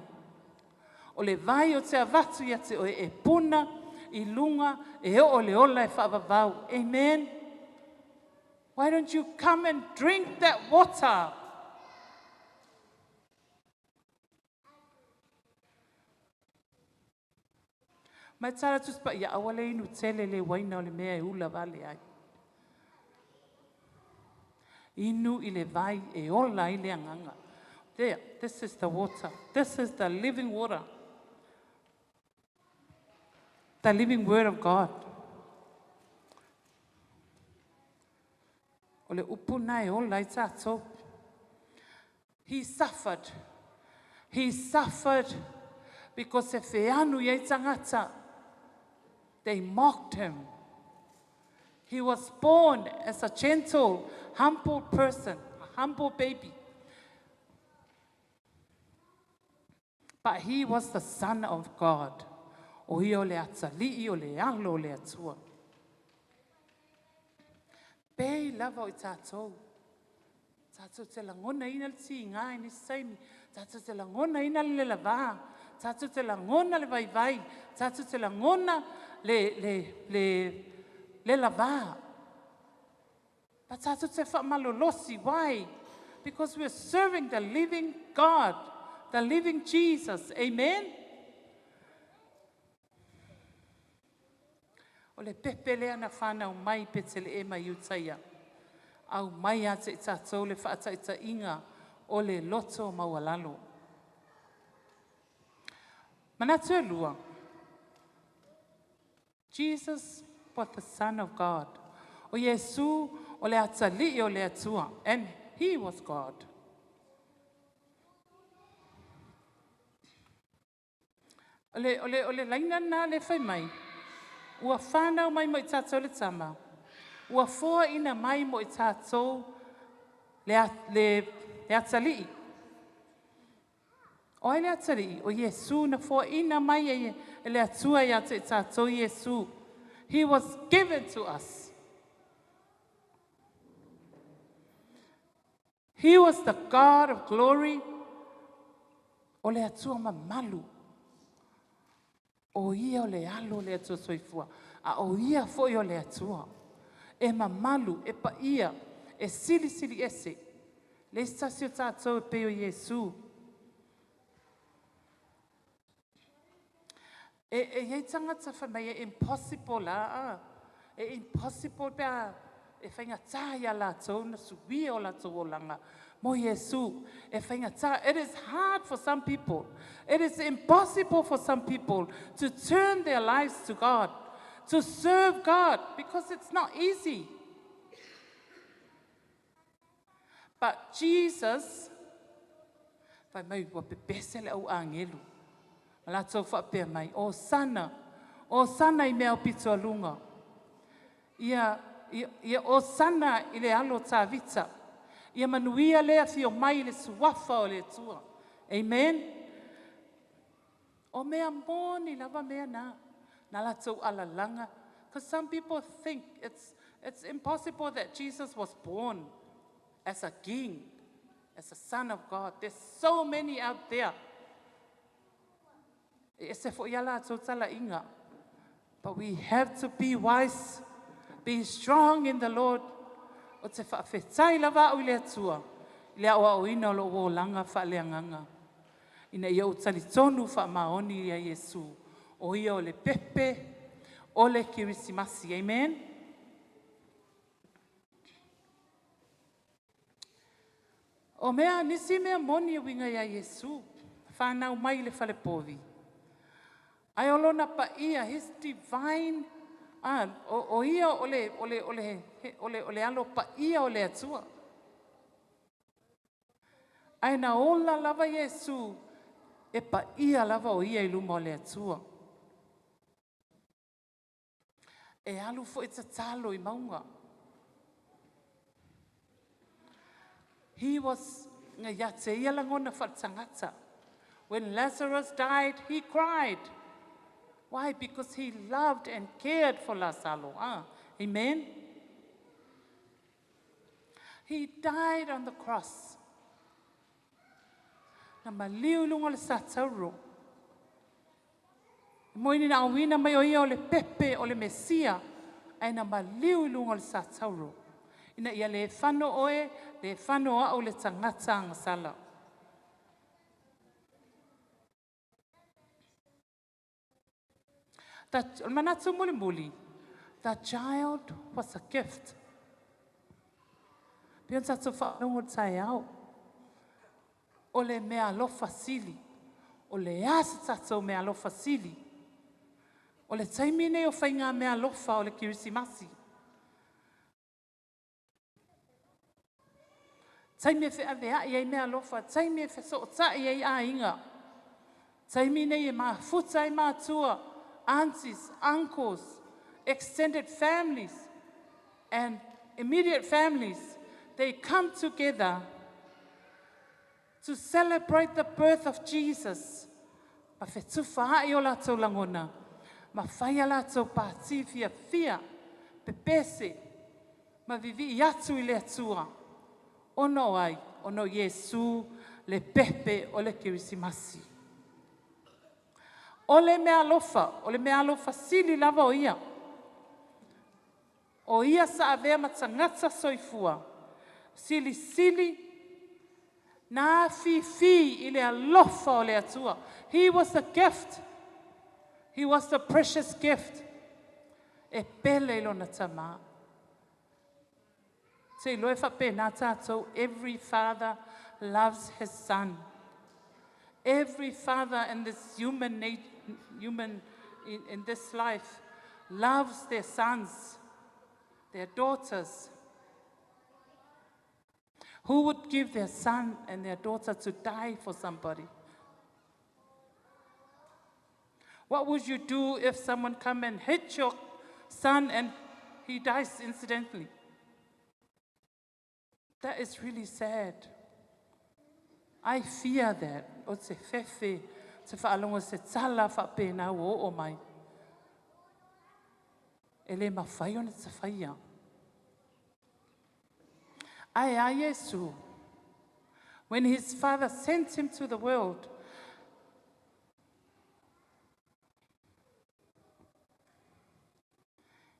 O le vai o te avatu ia te oe e puna i luga e oo le ola e faavavau. Amen. Why don't you come and drink that water? Mai tala tusi paia aua le inu tele le uaina o le mea e ula vale ai. Inu i le vai e ola ai le agaga. There, this is the water. This is the living water. The living word of God. O le upu na e ola ai tātou. He suffered. He suffered because e feanu i ai tagata. They mocked him. He was born as a gentle, humble person, a humble baby. But he was the Son of God. O ia o le atalii o le alo o le Atua. Pei lava o i tātou. Tātou te lagona ina le tiga i nisi taimi. Tātou te lagona ina le lelavā. Tātou te lagona le vaivai. Tātou te lagona le, le, le, le lavā. But tātou te whaamalolosi. Why? Because we're serving the living God, the living Jesus. Amen? O le pepe lea na whanau mai Peteleema i Utaia. Aumai ia te i tātou le faataitaiga o le loto maualalo. Manatu e lua. Jesus was the Son of God. O Iesu o le Atalii o le Atua. And he was God. O le, o le, o le laina lena le fai mai, ua whanau mai mo i tātou le tama, ua foaina mai mo i tātou le, le, le atalii. O ai le atalii? O Iesu na foaina mai e, e le Atua ia te i tātou Iesu. He was given to us. He was the God of glory, o le Atua mamalu. O ia o le Alo o le Atua soifua, a o ia foi o le Atua. E mamalu, e paia, e silisili ese. Le isi tasi o tātou e pei o Iesu. E, e iai tagata fai mai e impossible a, a, e impossible pe a e faigata ia latou na suia o latou olaga mo Iesu. E faigata. It is hard for some people. It is impossible for some people to turn their lives to God, to serve God, because it's not easy. But Jesus, fai mai ua pepese le au agelu. Ma latou faapea mai, Osana, Osana i mea o pito a luga. Ia, ia, ia Osana i le alo o Tavita. Ia manuia le afio mai i le suafa o le Atua. Amen. O mea moni lava mea na. Na latou alalaga. Because some people think it's impossible that Jesus was born as a king, as a son of God. There's so many out there. E ese foi a latou talaiga. But we have to be wise, be strong in the Lord. O te faafetai lava au i le Atua, i le aoaoina o lou olaga faaleagaga, ina ia ou talitonu faamaoni ia Iesu, o ia o le pepe o le Kerisimasi. Amen. O mea nisi mea moni e uiga iā Iesu, fanau mai i le falepovi. Ae o lona paia, his divine, o ia o le alo paia o le Atua. Ae na ola lava Iesu e paia lava o ia i luma o le Atua. E alu foi tatalo i mauga. He was nga ia te ia lagona faaletagata. When Lazarus died, he cried. Why? Because he loved and cared for Lazaro. Ah, amen. He died on the cross. Na maliu i luga o le satauro. Mo ini na auina mai o ia o le pepe o le Mesia, ae na maliu i luga o le satauro. Ina ia le fano oe, le fano au le tagata agasala. O le manatu mulimuli, the child was a gift. Pe ona tatou faalogo le taeao. O le mea alofa sili. O le a se tatou mea alofa sili. O le taimi nei o faiga mea alofa o le Kerisimasi. Taimi e feaveai ai mea alofa, taimi e fesootai ai aiga. Taimi nei e mafuta ai matua, aunties, uncles, extended families, and immediate families. They come together to celebrate the birth of Jesus. Ma fetufa ai o latou lagona, ma fai a latou pati fia fia, pepese, ma vivi atu i le Atua. Ona o ai, ona o Iesu le pepe o le Kerisimasi. O le mea alofa, o le mea alofa sili lava o ia. O ia sa avea ma tagata soifua. Sili sili na fifi i le alofa o le Atua. He was a gift. He was the precious gift. E pele i lona tamā. Te iloa e faapena tatou, every father loves his son. Every father in this human in this life loves their sons, their daughters. Who would give their son and their daughter to die for somebody? What would you do if someone come and hit your son and he dies incidentally? That is really sad. I fear that. O te fefe, te whaalongo se tala whaapena o o mai. E le mawhai ona te whaia. Ae a Iesu, when his father sent him to the world,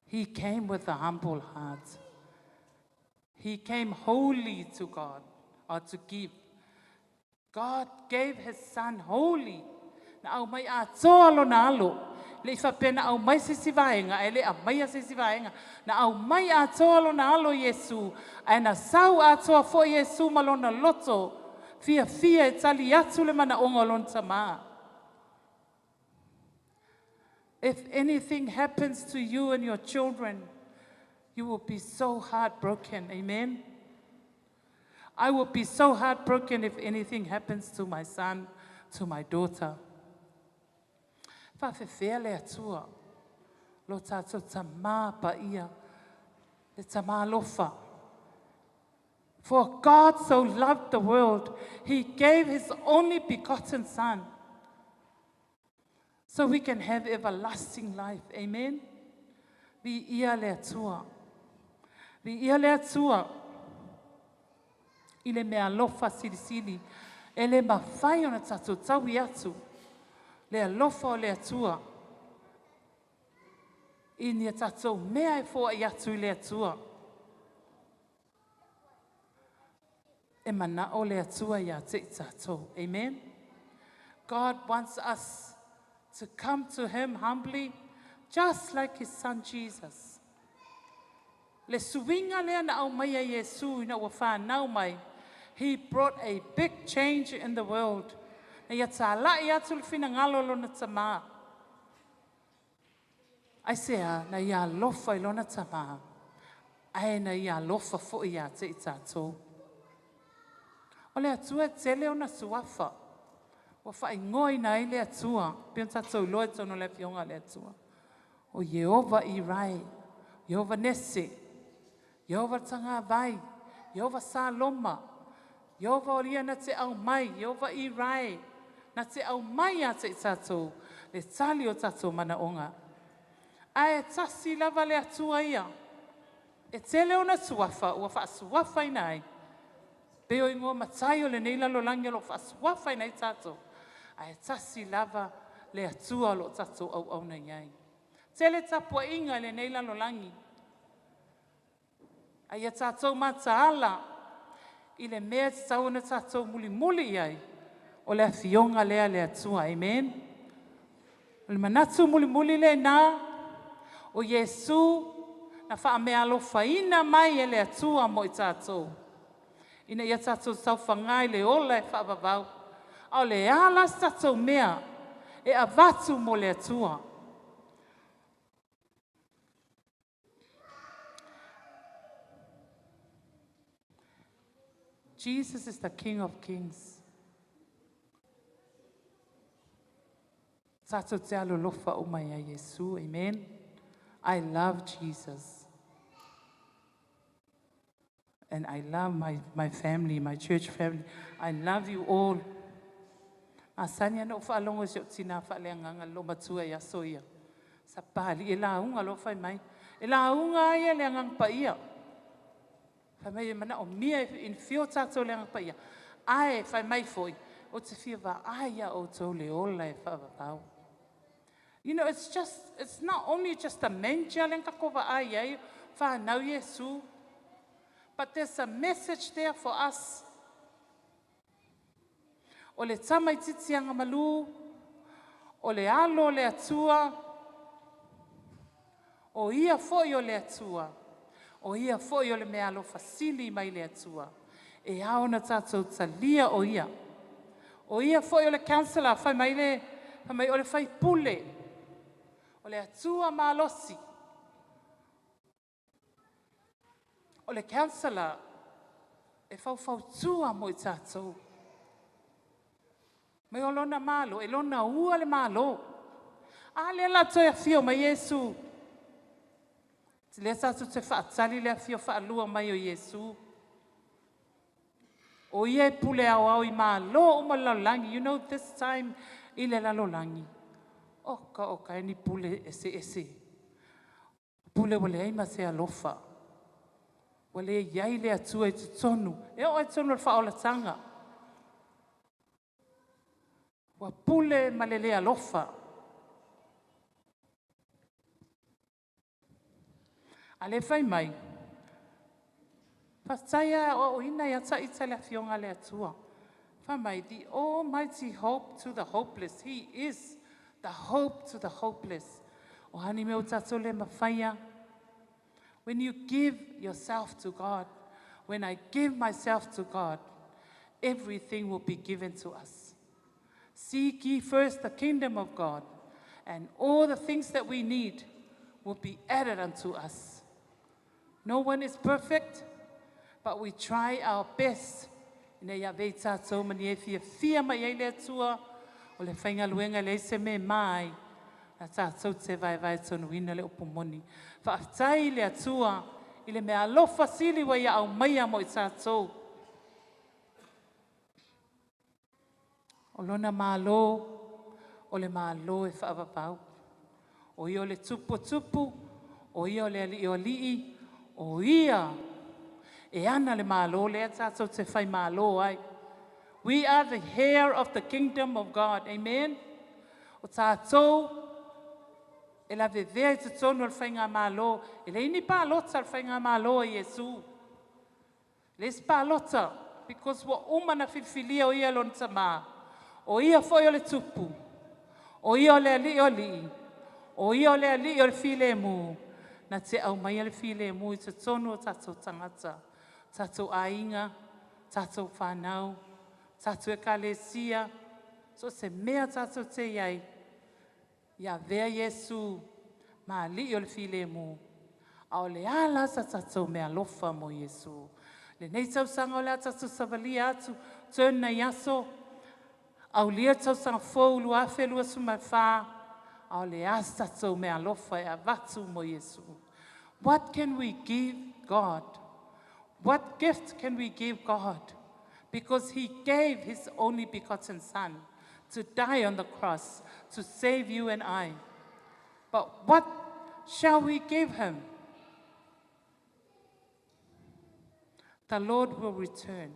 he came with a humble heart. He came wholly to God, or to give. God gave his son wholly. Na au mai atoa lona alo. Le i faapea na au mai se isi vaega, e le aumaia se isi vaega. Na au mai atoa lona alo Iesu, ae na sau atoa foi Iesu ma lona loto. Fia fia e tali atu le manaoga o lona tamā. If anything happens to you and your children, you will be so heartbroken. Amen. I will be so heartbroken if anything happens to my son, to my daughter. Faafefea le Atua, lo tātou tamā paia, le tamā alofa. For God so loved the world, he gave his only begotten son, so we can have everlasting life. Amen. Viia le Atua. Viia le Atua. I le mea alofa silisili. E le mafai ona tatou taui atu. Le alofa o le Atua. I ni tatou mea e foai atu i le Atua. E manao le Atua ia te i tatou. Amen. God wants us to come to him humbly, just like his son Jesus. Le suiga lea na aumaia Iesu ina ua fanau mai. He brought a big change in the world. Na ia tāla'i atu le finagalo o lona tamā. Aisea? Na ia alofa i lona tamā, ae na ia alofa foi ia te i tatou. O le Atua e tele ona suafa. Ua faaigoaina ai le Atua, pei ona tatou iloa i totonu o le Afioga a le Atua. O Ieova Irae, Ieova Nese, Ieova le Tagavai, Ieova Saloma, Ieova o Ia na te aumai, Ieova Irae, na te aumai ia te i tatou le tali o tatou manaoga. Ae tasi lava le Atua ia. E tele ona suafa ua faasuafaina ai. Pei o igoa matai o lenei lalolagi o lo o faasuafaina ai tatou, ae tasi lava le Atua o lo o tatou auauna i ai. Tele tapuaiga i lenei lalolagi, a ia tatou mataala i le mea e tatau ona tatou mulimuli i ai, o le afioga lea a le Atua. Amen. O le manatu mulimuli lena, o Iesu na faameaalofaina mai e le Atua mo i tatou, ina ia tatou saofaga i le ola e faavavau. A o le a la se tatou mea e avatu mo le Atua? Jesus is the King of Kings. Tatou te alolofa uma ia Iesu. Amen. I love Jesus. And I love my family, my church family. I love you all. Masani ana ou faalogo i si ou tina faaleagaga le loomatua i aso ia. Sa pali e lauga loa fai mai. E lauga ai e le Agaga Paia. Fai mai e manaomia e fia tatou le Agaga Paia. Ae fai mai foi, o te fia vaai ia outou le ola e faavavau. It's not only just a manger le tatou vaai ai, whanau Iesu, but there's a message there for us. O le tamaitiiti agamalu, o le alo o le Atua, o ia foi o le Atua, o ia foi o le mea alofa sili mai le Atua. E ao ona tatou talia o ia. O ia foi o le counselor, fai mai le, fai mai o le faipule, o le Atua malosi. O le counselor, e faufautua mo i tatou. Mai o lona malo, e lona ua le malo. A lea la toe afio mai Iesu. Lea tatou te faatali le afio faalua mai o Iesu. O ia e pule aoao i malo uma le lalolagi. You know this time i le lalolagi. Oka oka e ni pule ese ese. Pule ua leai ma se alofa. Ua le iai le Atua i totonu. E oo i totonu o le faaolataga. Ua pule ma le le alofa. A le fai mai, faafetai a o ina ia taita le afioga a le Atua. Fai mai, the almighty hope to the hopeless. He is the hope to the hopeless. O hani mea o tatou le mafaia. When you give yourself to God, when I give myself to God, everything will be given to us. Seek ye first the kingdom of God, and all the things that we need will be added unto us. No one is perfect, but we try our best. Ina ia vei tātou mani e fia fia mai ai le Atua, o le whaingaluenga le se me mai, na tātou te vai vai tonu ina le upu moni. Faafetai le Atua, i le mea alofa sili wa ia au maia mo i tātou. O lona malo, o le malo e whaavavau. O ia o le tupu o tupu, o ia o le ali'i o ali'i, o ia e ana le malo lea tātou te whai malo ai. We are the heir of the kingdom of God. Amen. O tātou, e la vevea i totonu o le whainga malo, e le ini pālota le whainga malo a Iesu. Le isi pālota, because ua uma na filifilia o ia lona tamā. O ia foi o le tupu. O ia o le ali'i o ali'i. O ia o le ali'i o le filemu. Na te au mai le filemu i totonu o tātou tangata. Tātou aiga, Tātou whānau, tātou ekalesia, so se mea tātou te iai, ia vea Iesu, ma alii o le filemu, a o le ala sa tātou mea alofa mo Iesu. Le nei tausaga o le a tatou savalia atu, turn nei aso, aulia tausaga fou 2024, a o le a sa tatou mea alofa e avatu mo Iesu. What can we give God? What gift can we give God? Because He gave His only begotten Son to die on the cross to save you and I. But what shall we give Him? The Lord will return.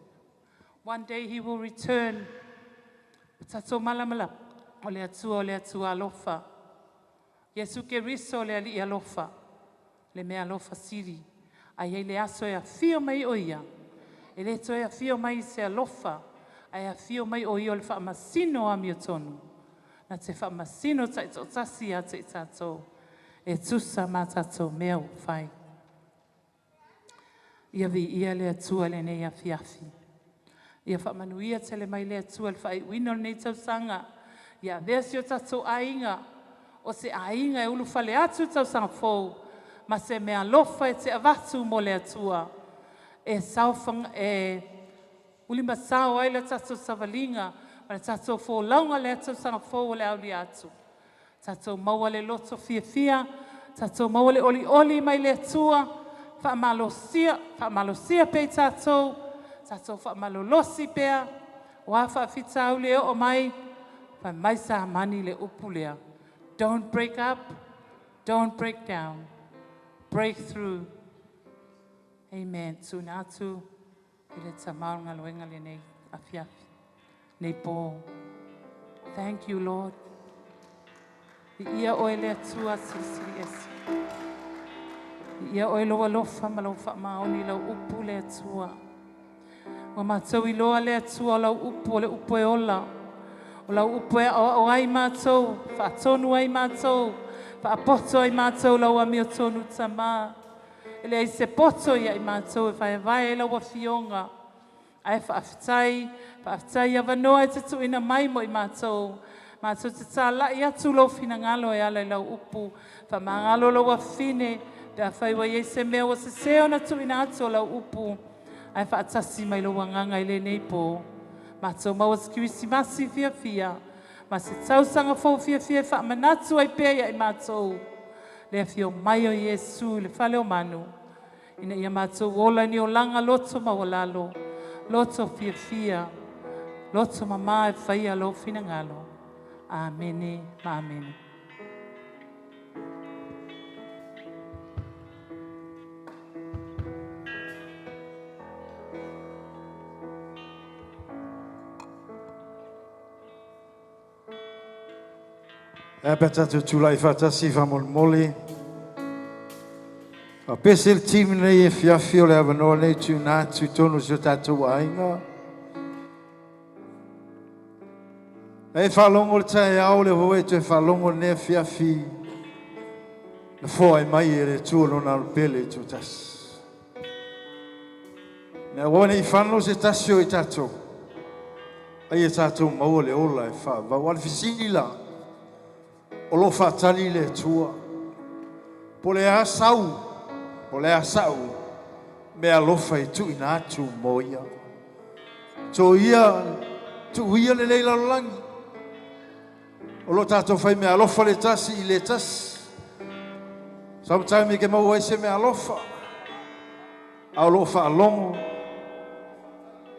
One day He will return. Tatou malamala o le Atua o le Atua alofa. Iesu Keriso o le alii alofa. Le mea alofa sili. Ai ai le aso e afio mai o ia. E le toe afio mai se alofa. Ai afio mai o ia o le faamasino amiotonu. Na te faamasino taitoatasi ia te i tatou. E tusa ma tatou mea ua fai. Ia viia le Atua lenei afiafi. Ia faamanuia tele mai le Atua le faaiuina o lenei tausaga. Ia avea si o tatou aiga, o se aiga e ulufale atu i tausaga fou, ma se mea alofa e te avatu mo le Atua. E, saofa, e ulimasao ai le tatou savaliga, ma le tatou folauga le tausaga fou o le aulia atu. Tatou maua le loto fiafia, tatou maua le olioli mai le Atua, faamalosia, faamalosia pea i tatou, tatou faamalolosi pea, o a faafitauli e oo mai, fai mai Samani le upu lea. Don't break up, don't break down, break through. Amen. Tuna atu i le tamau galuega lenei afiafi. Nei pō. Thank you, Lord. Ia oe le Atua silisili ese. Ia oe lau alofa ma lau faamaoni lau upu le Atua. Ua matou iloa le Atua o lau upu o le upu e ola. O lau upu e aoao ai matou, faatonu ai matou, faapoto ai matou lau amiotonu tamā. E leai se poto ia i matou e vaevae lau afioga. Ae faafetai, faafetai avanoa e te tuuina mai mo i matou. Matou te talai atu lou finagalo e ala i lau upu. Faamagalo lou afine, pe afai ua iai se mea ua sese ona tuuina atu o lau upu. Ae faatasi mai lou agaga i lenei pō. Matou maua se Kerisimasi fiafia. Ma se tausaga fou fiafia e faamanatu ai pea ia i matou. Le afio mai o Iesu i le fale o manu. Ina ia matou ola ni olaga loto maualalo. Loto fiafia. Loto mama e faia lou finagalo. Amene ma amene. E pe tātou tūlai whātasi whamolemole. A pese le team nei e fiafi o le avanoa nei tu nā tu tonu si o tātou aiga. E whalongo le tai ao le hoe te whalongo ne fiafi. Na foa e mai e le tua no nā pele tu tasi. Nea wane i whano se tasi o i tātou. Ai e tātou maua le ola e wha. Vau ale fisili la. O lo whaatali le tua. Po le a sau. Po le a sau. Me alofa e tu ina atu mo ia. Tō ia, tu ia le leila langi. O lo tātou whai me alofa le tasi i le tasi. Sometimes i ke mau ai se me alofa. A o lo whaalongo.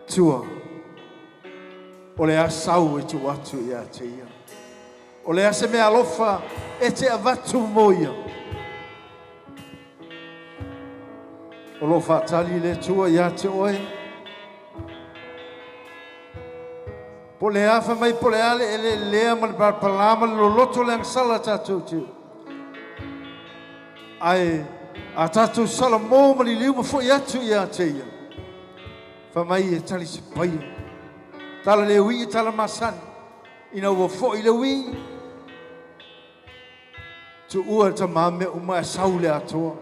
Tua. O le a sau e tu atu ia te ia. O le a se me alofa e te avatu mo ia. O lo whaatali le tua ia te oe. Po le afa mai po le ale e le lea ma le palapala ma le loloto le agasala tātou tiu. Ai a tātou sala mō ma li liu ma foi atu ia te ia. Fa mai e tali se paia. Tala le ui tala masani. Ina ua foi le ui. Tu ua ta mame uma e sau le atoa.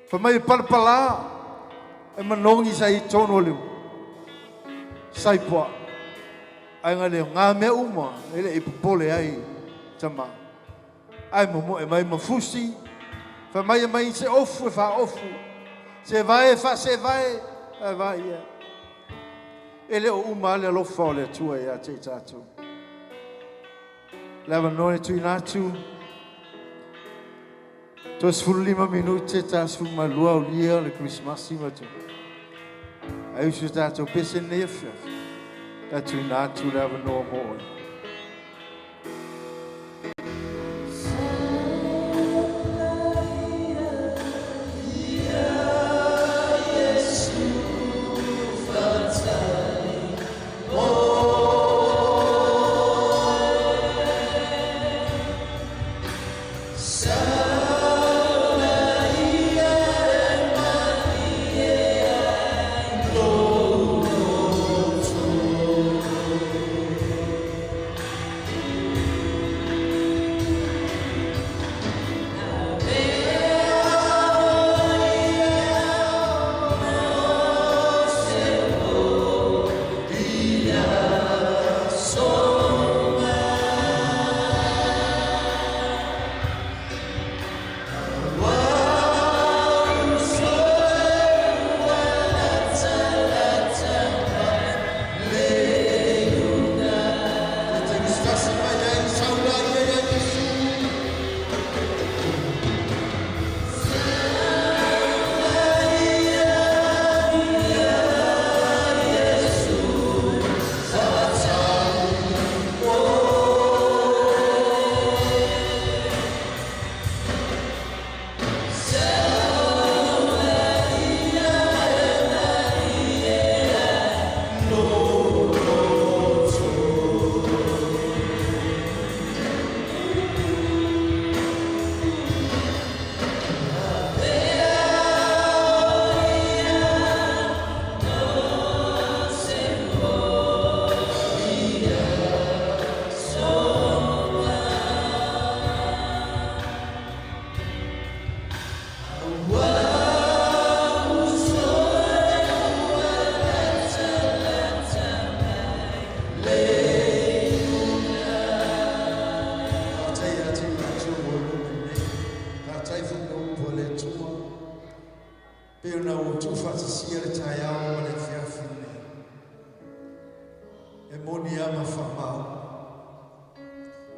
Fa mai palapala. E manogi sa i tonu o le saipoa. Ai nga le ngā mea uma, e le i popole ai tama. Ai mo e mai mafusi, fa mai e mai se ofu e fa ofu. Se vai fa se vai, ai vai ia. E le o uma le alofa o le Atua ia te i tātou. Le avanoa e tuuina atu. 35 minute ta 12 aulia o le Krismasi ma tu. Ai usu tātou pese nei afiafi. Ta tuuina atu le avanoa mo oe.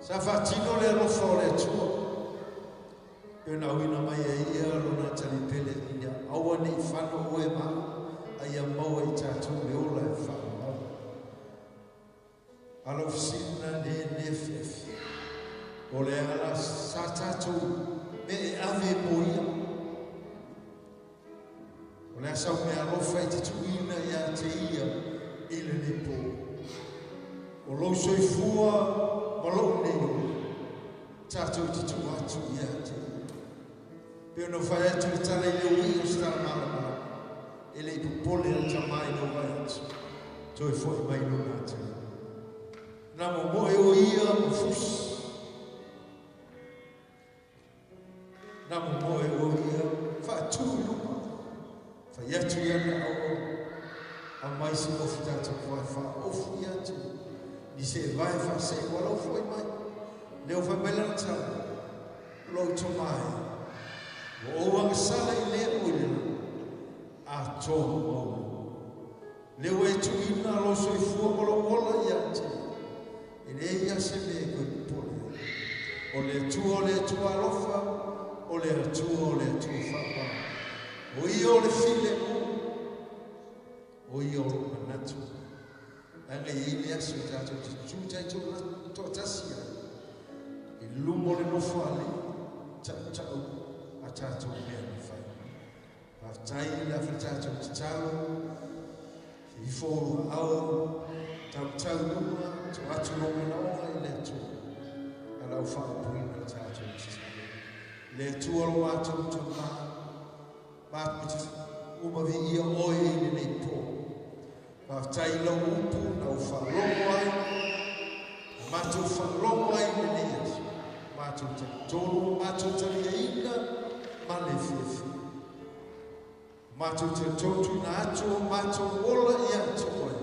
Sa whaatino le alofa o le Atua. Pe na uina mai e ia lona talipele ina aua nei whano oe ma ai a maua i tātou me ola e whaamau. Alo sina ne ne fiafi. O le ala sa tātou me e ave mo ia. O le asau me alofa i te tuina ia te ia i le nepo. O lou soifua ma lou nei o tātou te tu atu ia te ia. Pe ono whai atu le tala i le ui o stara malamala. E le i popole o tamai no vai atu. Toi foi mai no ngā te. Nā mo moe o ia mo fusi. Nā mo moe o ia whaatu i luma. Whai atu ia na au. A mai se ofu tātou whai wha ofu i atu. Ni se vai wha se walau foi mai. Leo whai mai lana tau. Lou tō mai. O ouanga sala i lea o i lena. A tō mau. Leo e tuina lo soifua ma lou ola ia te. E le ia se me koe popole. O le Atua o le Atua alofa. O le Atua o le Atua whaapā. O ia o le file o. O ia o lo manatu. Anga i le aso i tātou te tūtai tō tasi ai. I lumo le nofo ale, tau tau a tātou mea ni whai. Whaftai i la wha tātou te tau, i fōrua au, tau tau luma, tō atu lo mena onga i le atua. A lau whaapuina le tātou te tau. Le atua lo mātou tō mā, mātou te umavi ia oe i le nei pō. Whaftai lau upu na u whalongo ai, a mātou whalongo ai le nei aso. Mātou te tōru, mātou taria ina, ma le fiafi. Matou te tuuina atu o matou ola ia te oe.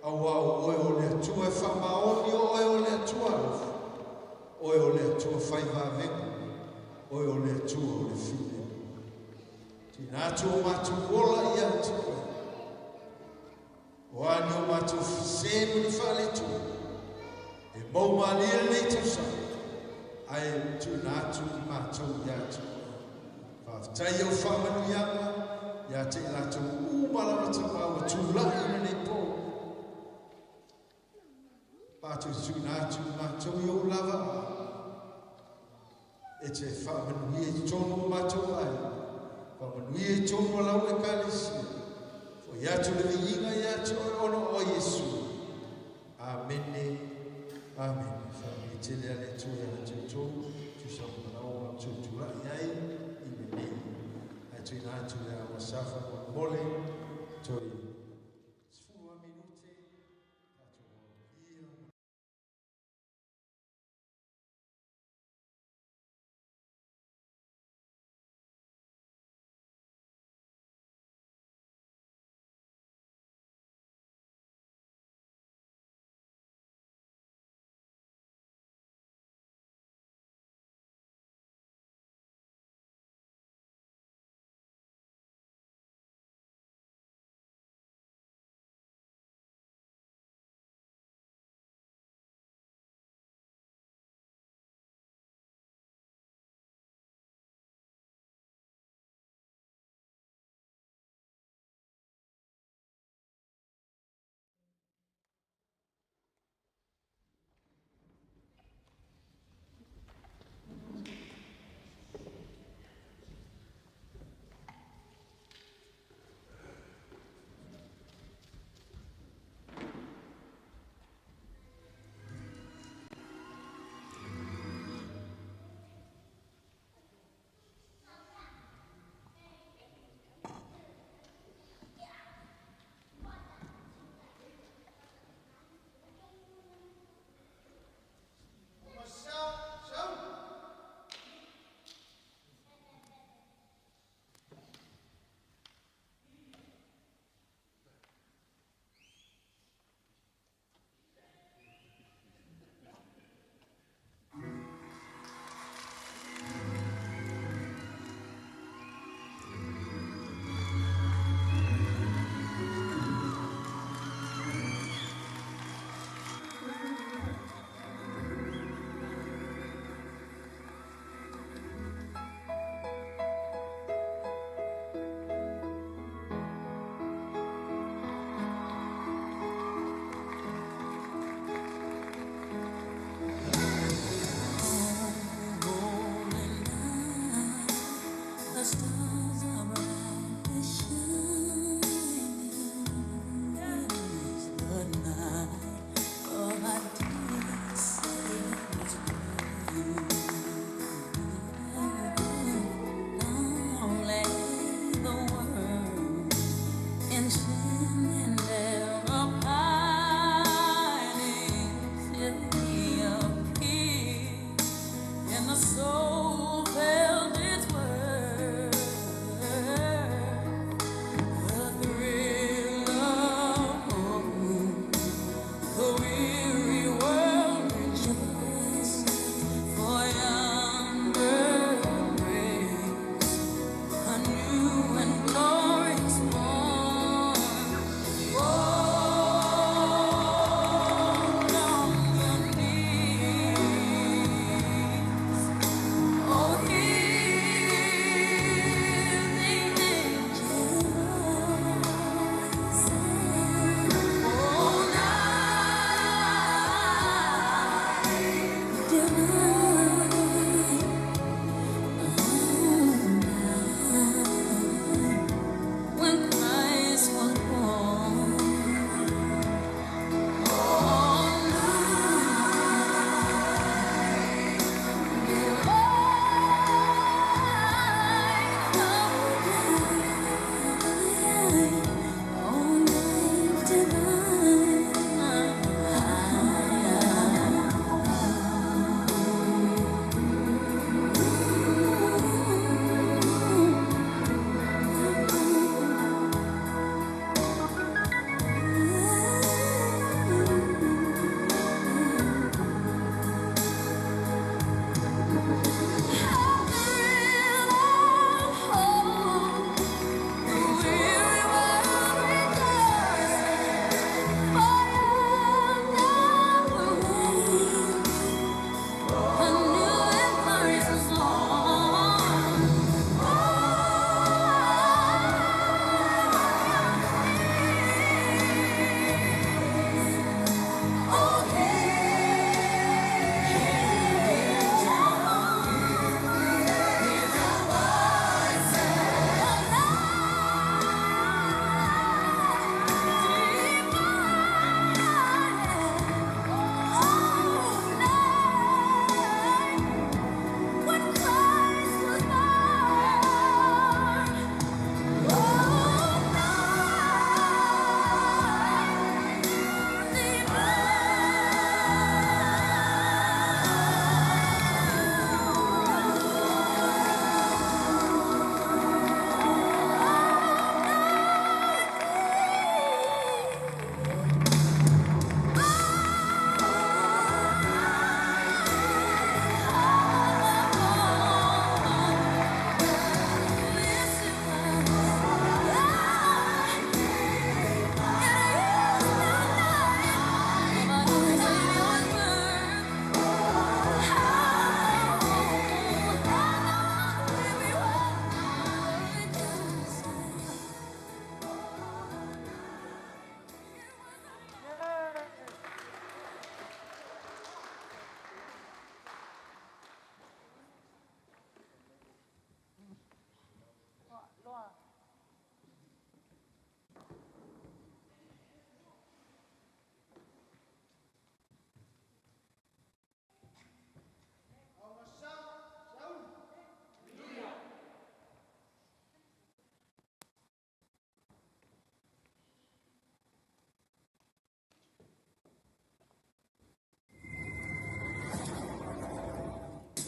Auā o oe o le Atua e faamaoni, o oe o le Atua alofa, oe o le Atua fai vavega, oe o le Atua o le filemu. Tuuina atu o matou ola ia te oe. O a ni o matou sese ma ni faaletonu, e mau malie lenei tausaga, ae tuuina atu i matou ia te oe. Faafetai i au faamanuiaga ia te i latou uma lava tama ua tulai i lenei po. Matou tuuina atu i matou i ou lava aao. E te faamanuia i totonu o matou aiga, faamanuia i totonu o lau ekalesia. Fo'i atu le viiga ia te oe ona o Iesu. Amene, amene. Faamanuia tele a le Atua ia te outou, tusa o manaoga o tutulai ai i lenei. Ae tuuina atu le ava safa molemole, toe 10 minute, tatou ia.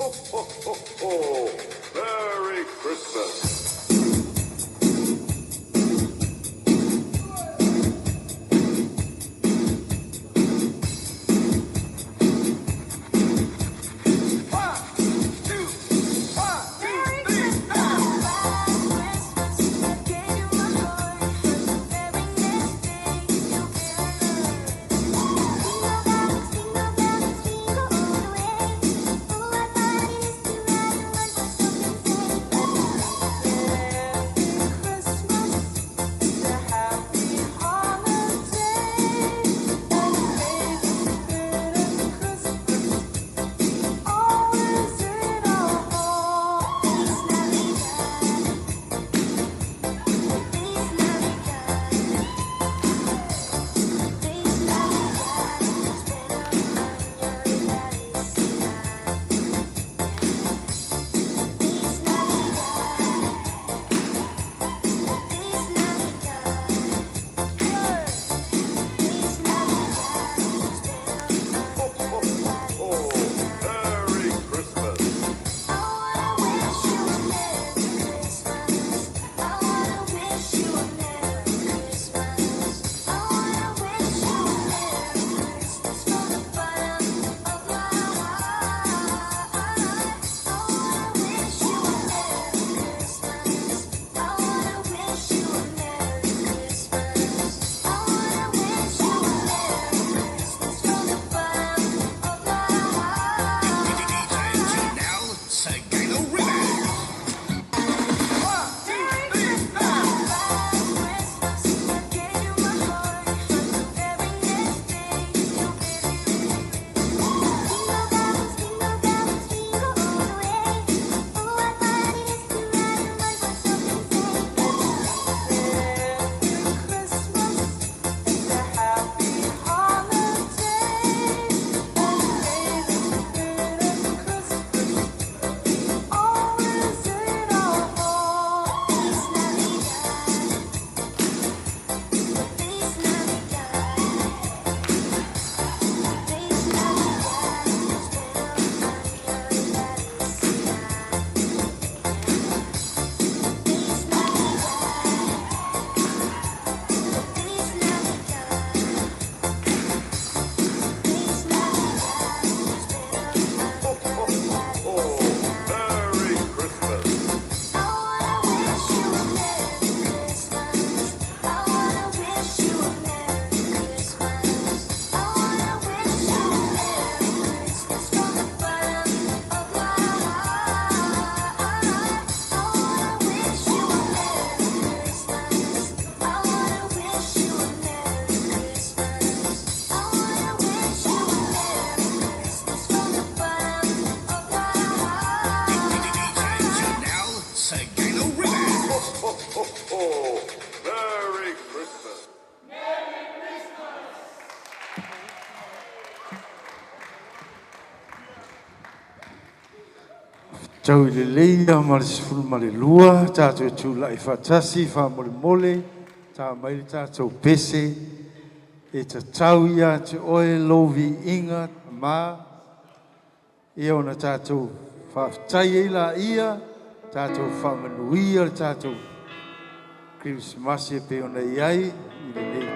Ho, ho, ho, ho. Merry Christmas. Ho, ho, ho, ho. Merry Christmas. Janelle Sagano River. Ho, ho, ho, ho. Merry Christmas. Janelle Sagano River. Ho, ho, ho, ho. Merry Christmas. Tau i le leia ma le 12, tātou e tūlai whaatasi, wha tā mai le tātou pese, e ta tau ia te oe lovi inga ma, ia ona tātou whaaftai e la ia, tātou whaamanuia le tātou Christmas e pe ona iai, i le nei.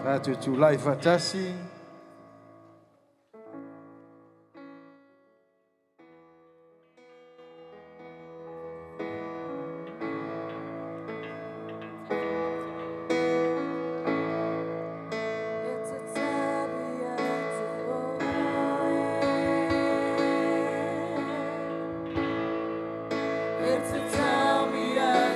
Tātou tūlai whaatasi. It's a time we are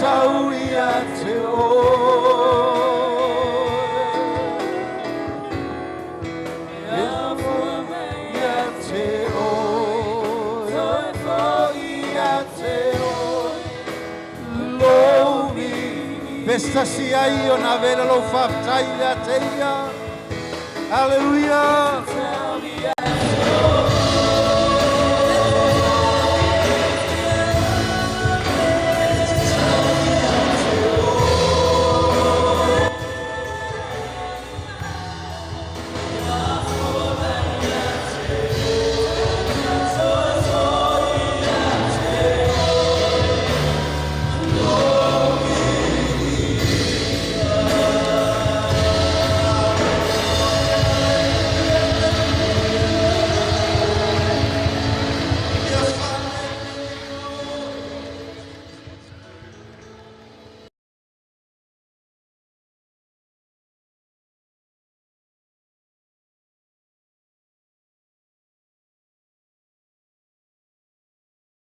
tau ia te oe. Ia te oe. Le se tasi ai o na vela lo whaftai le ateia. Hallelujah.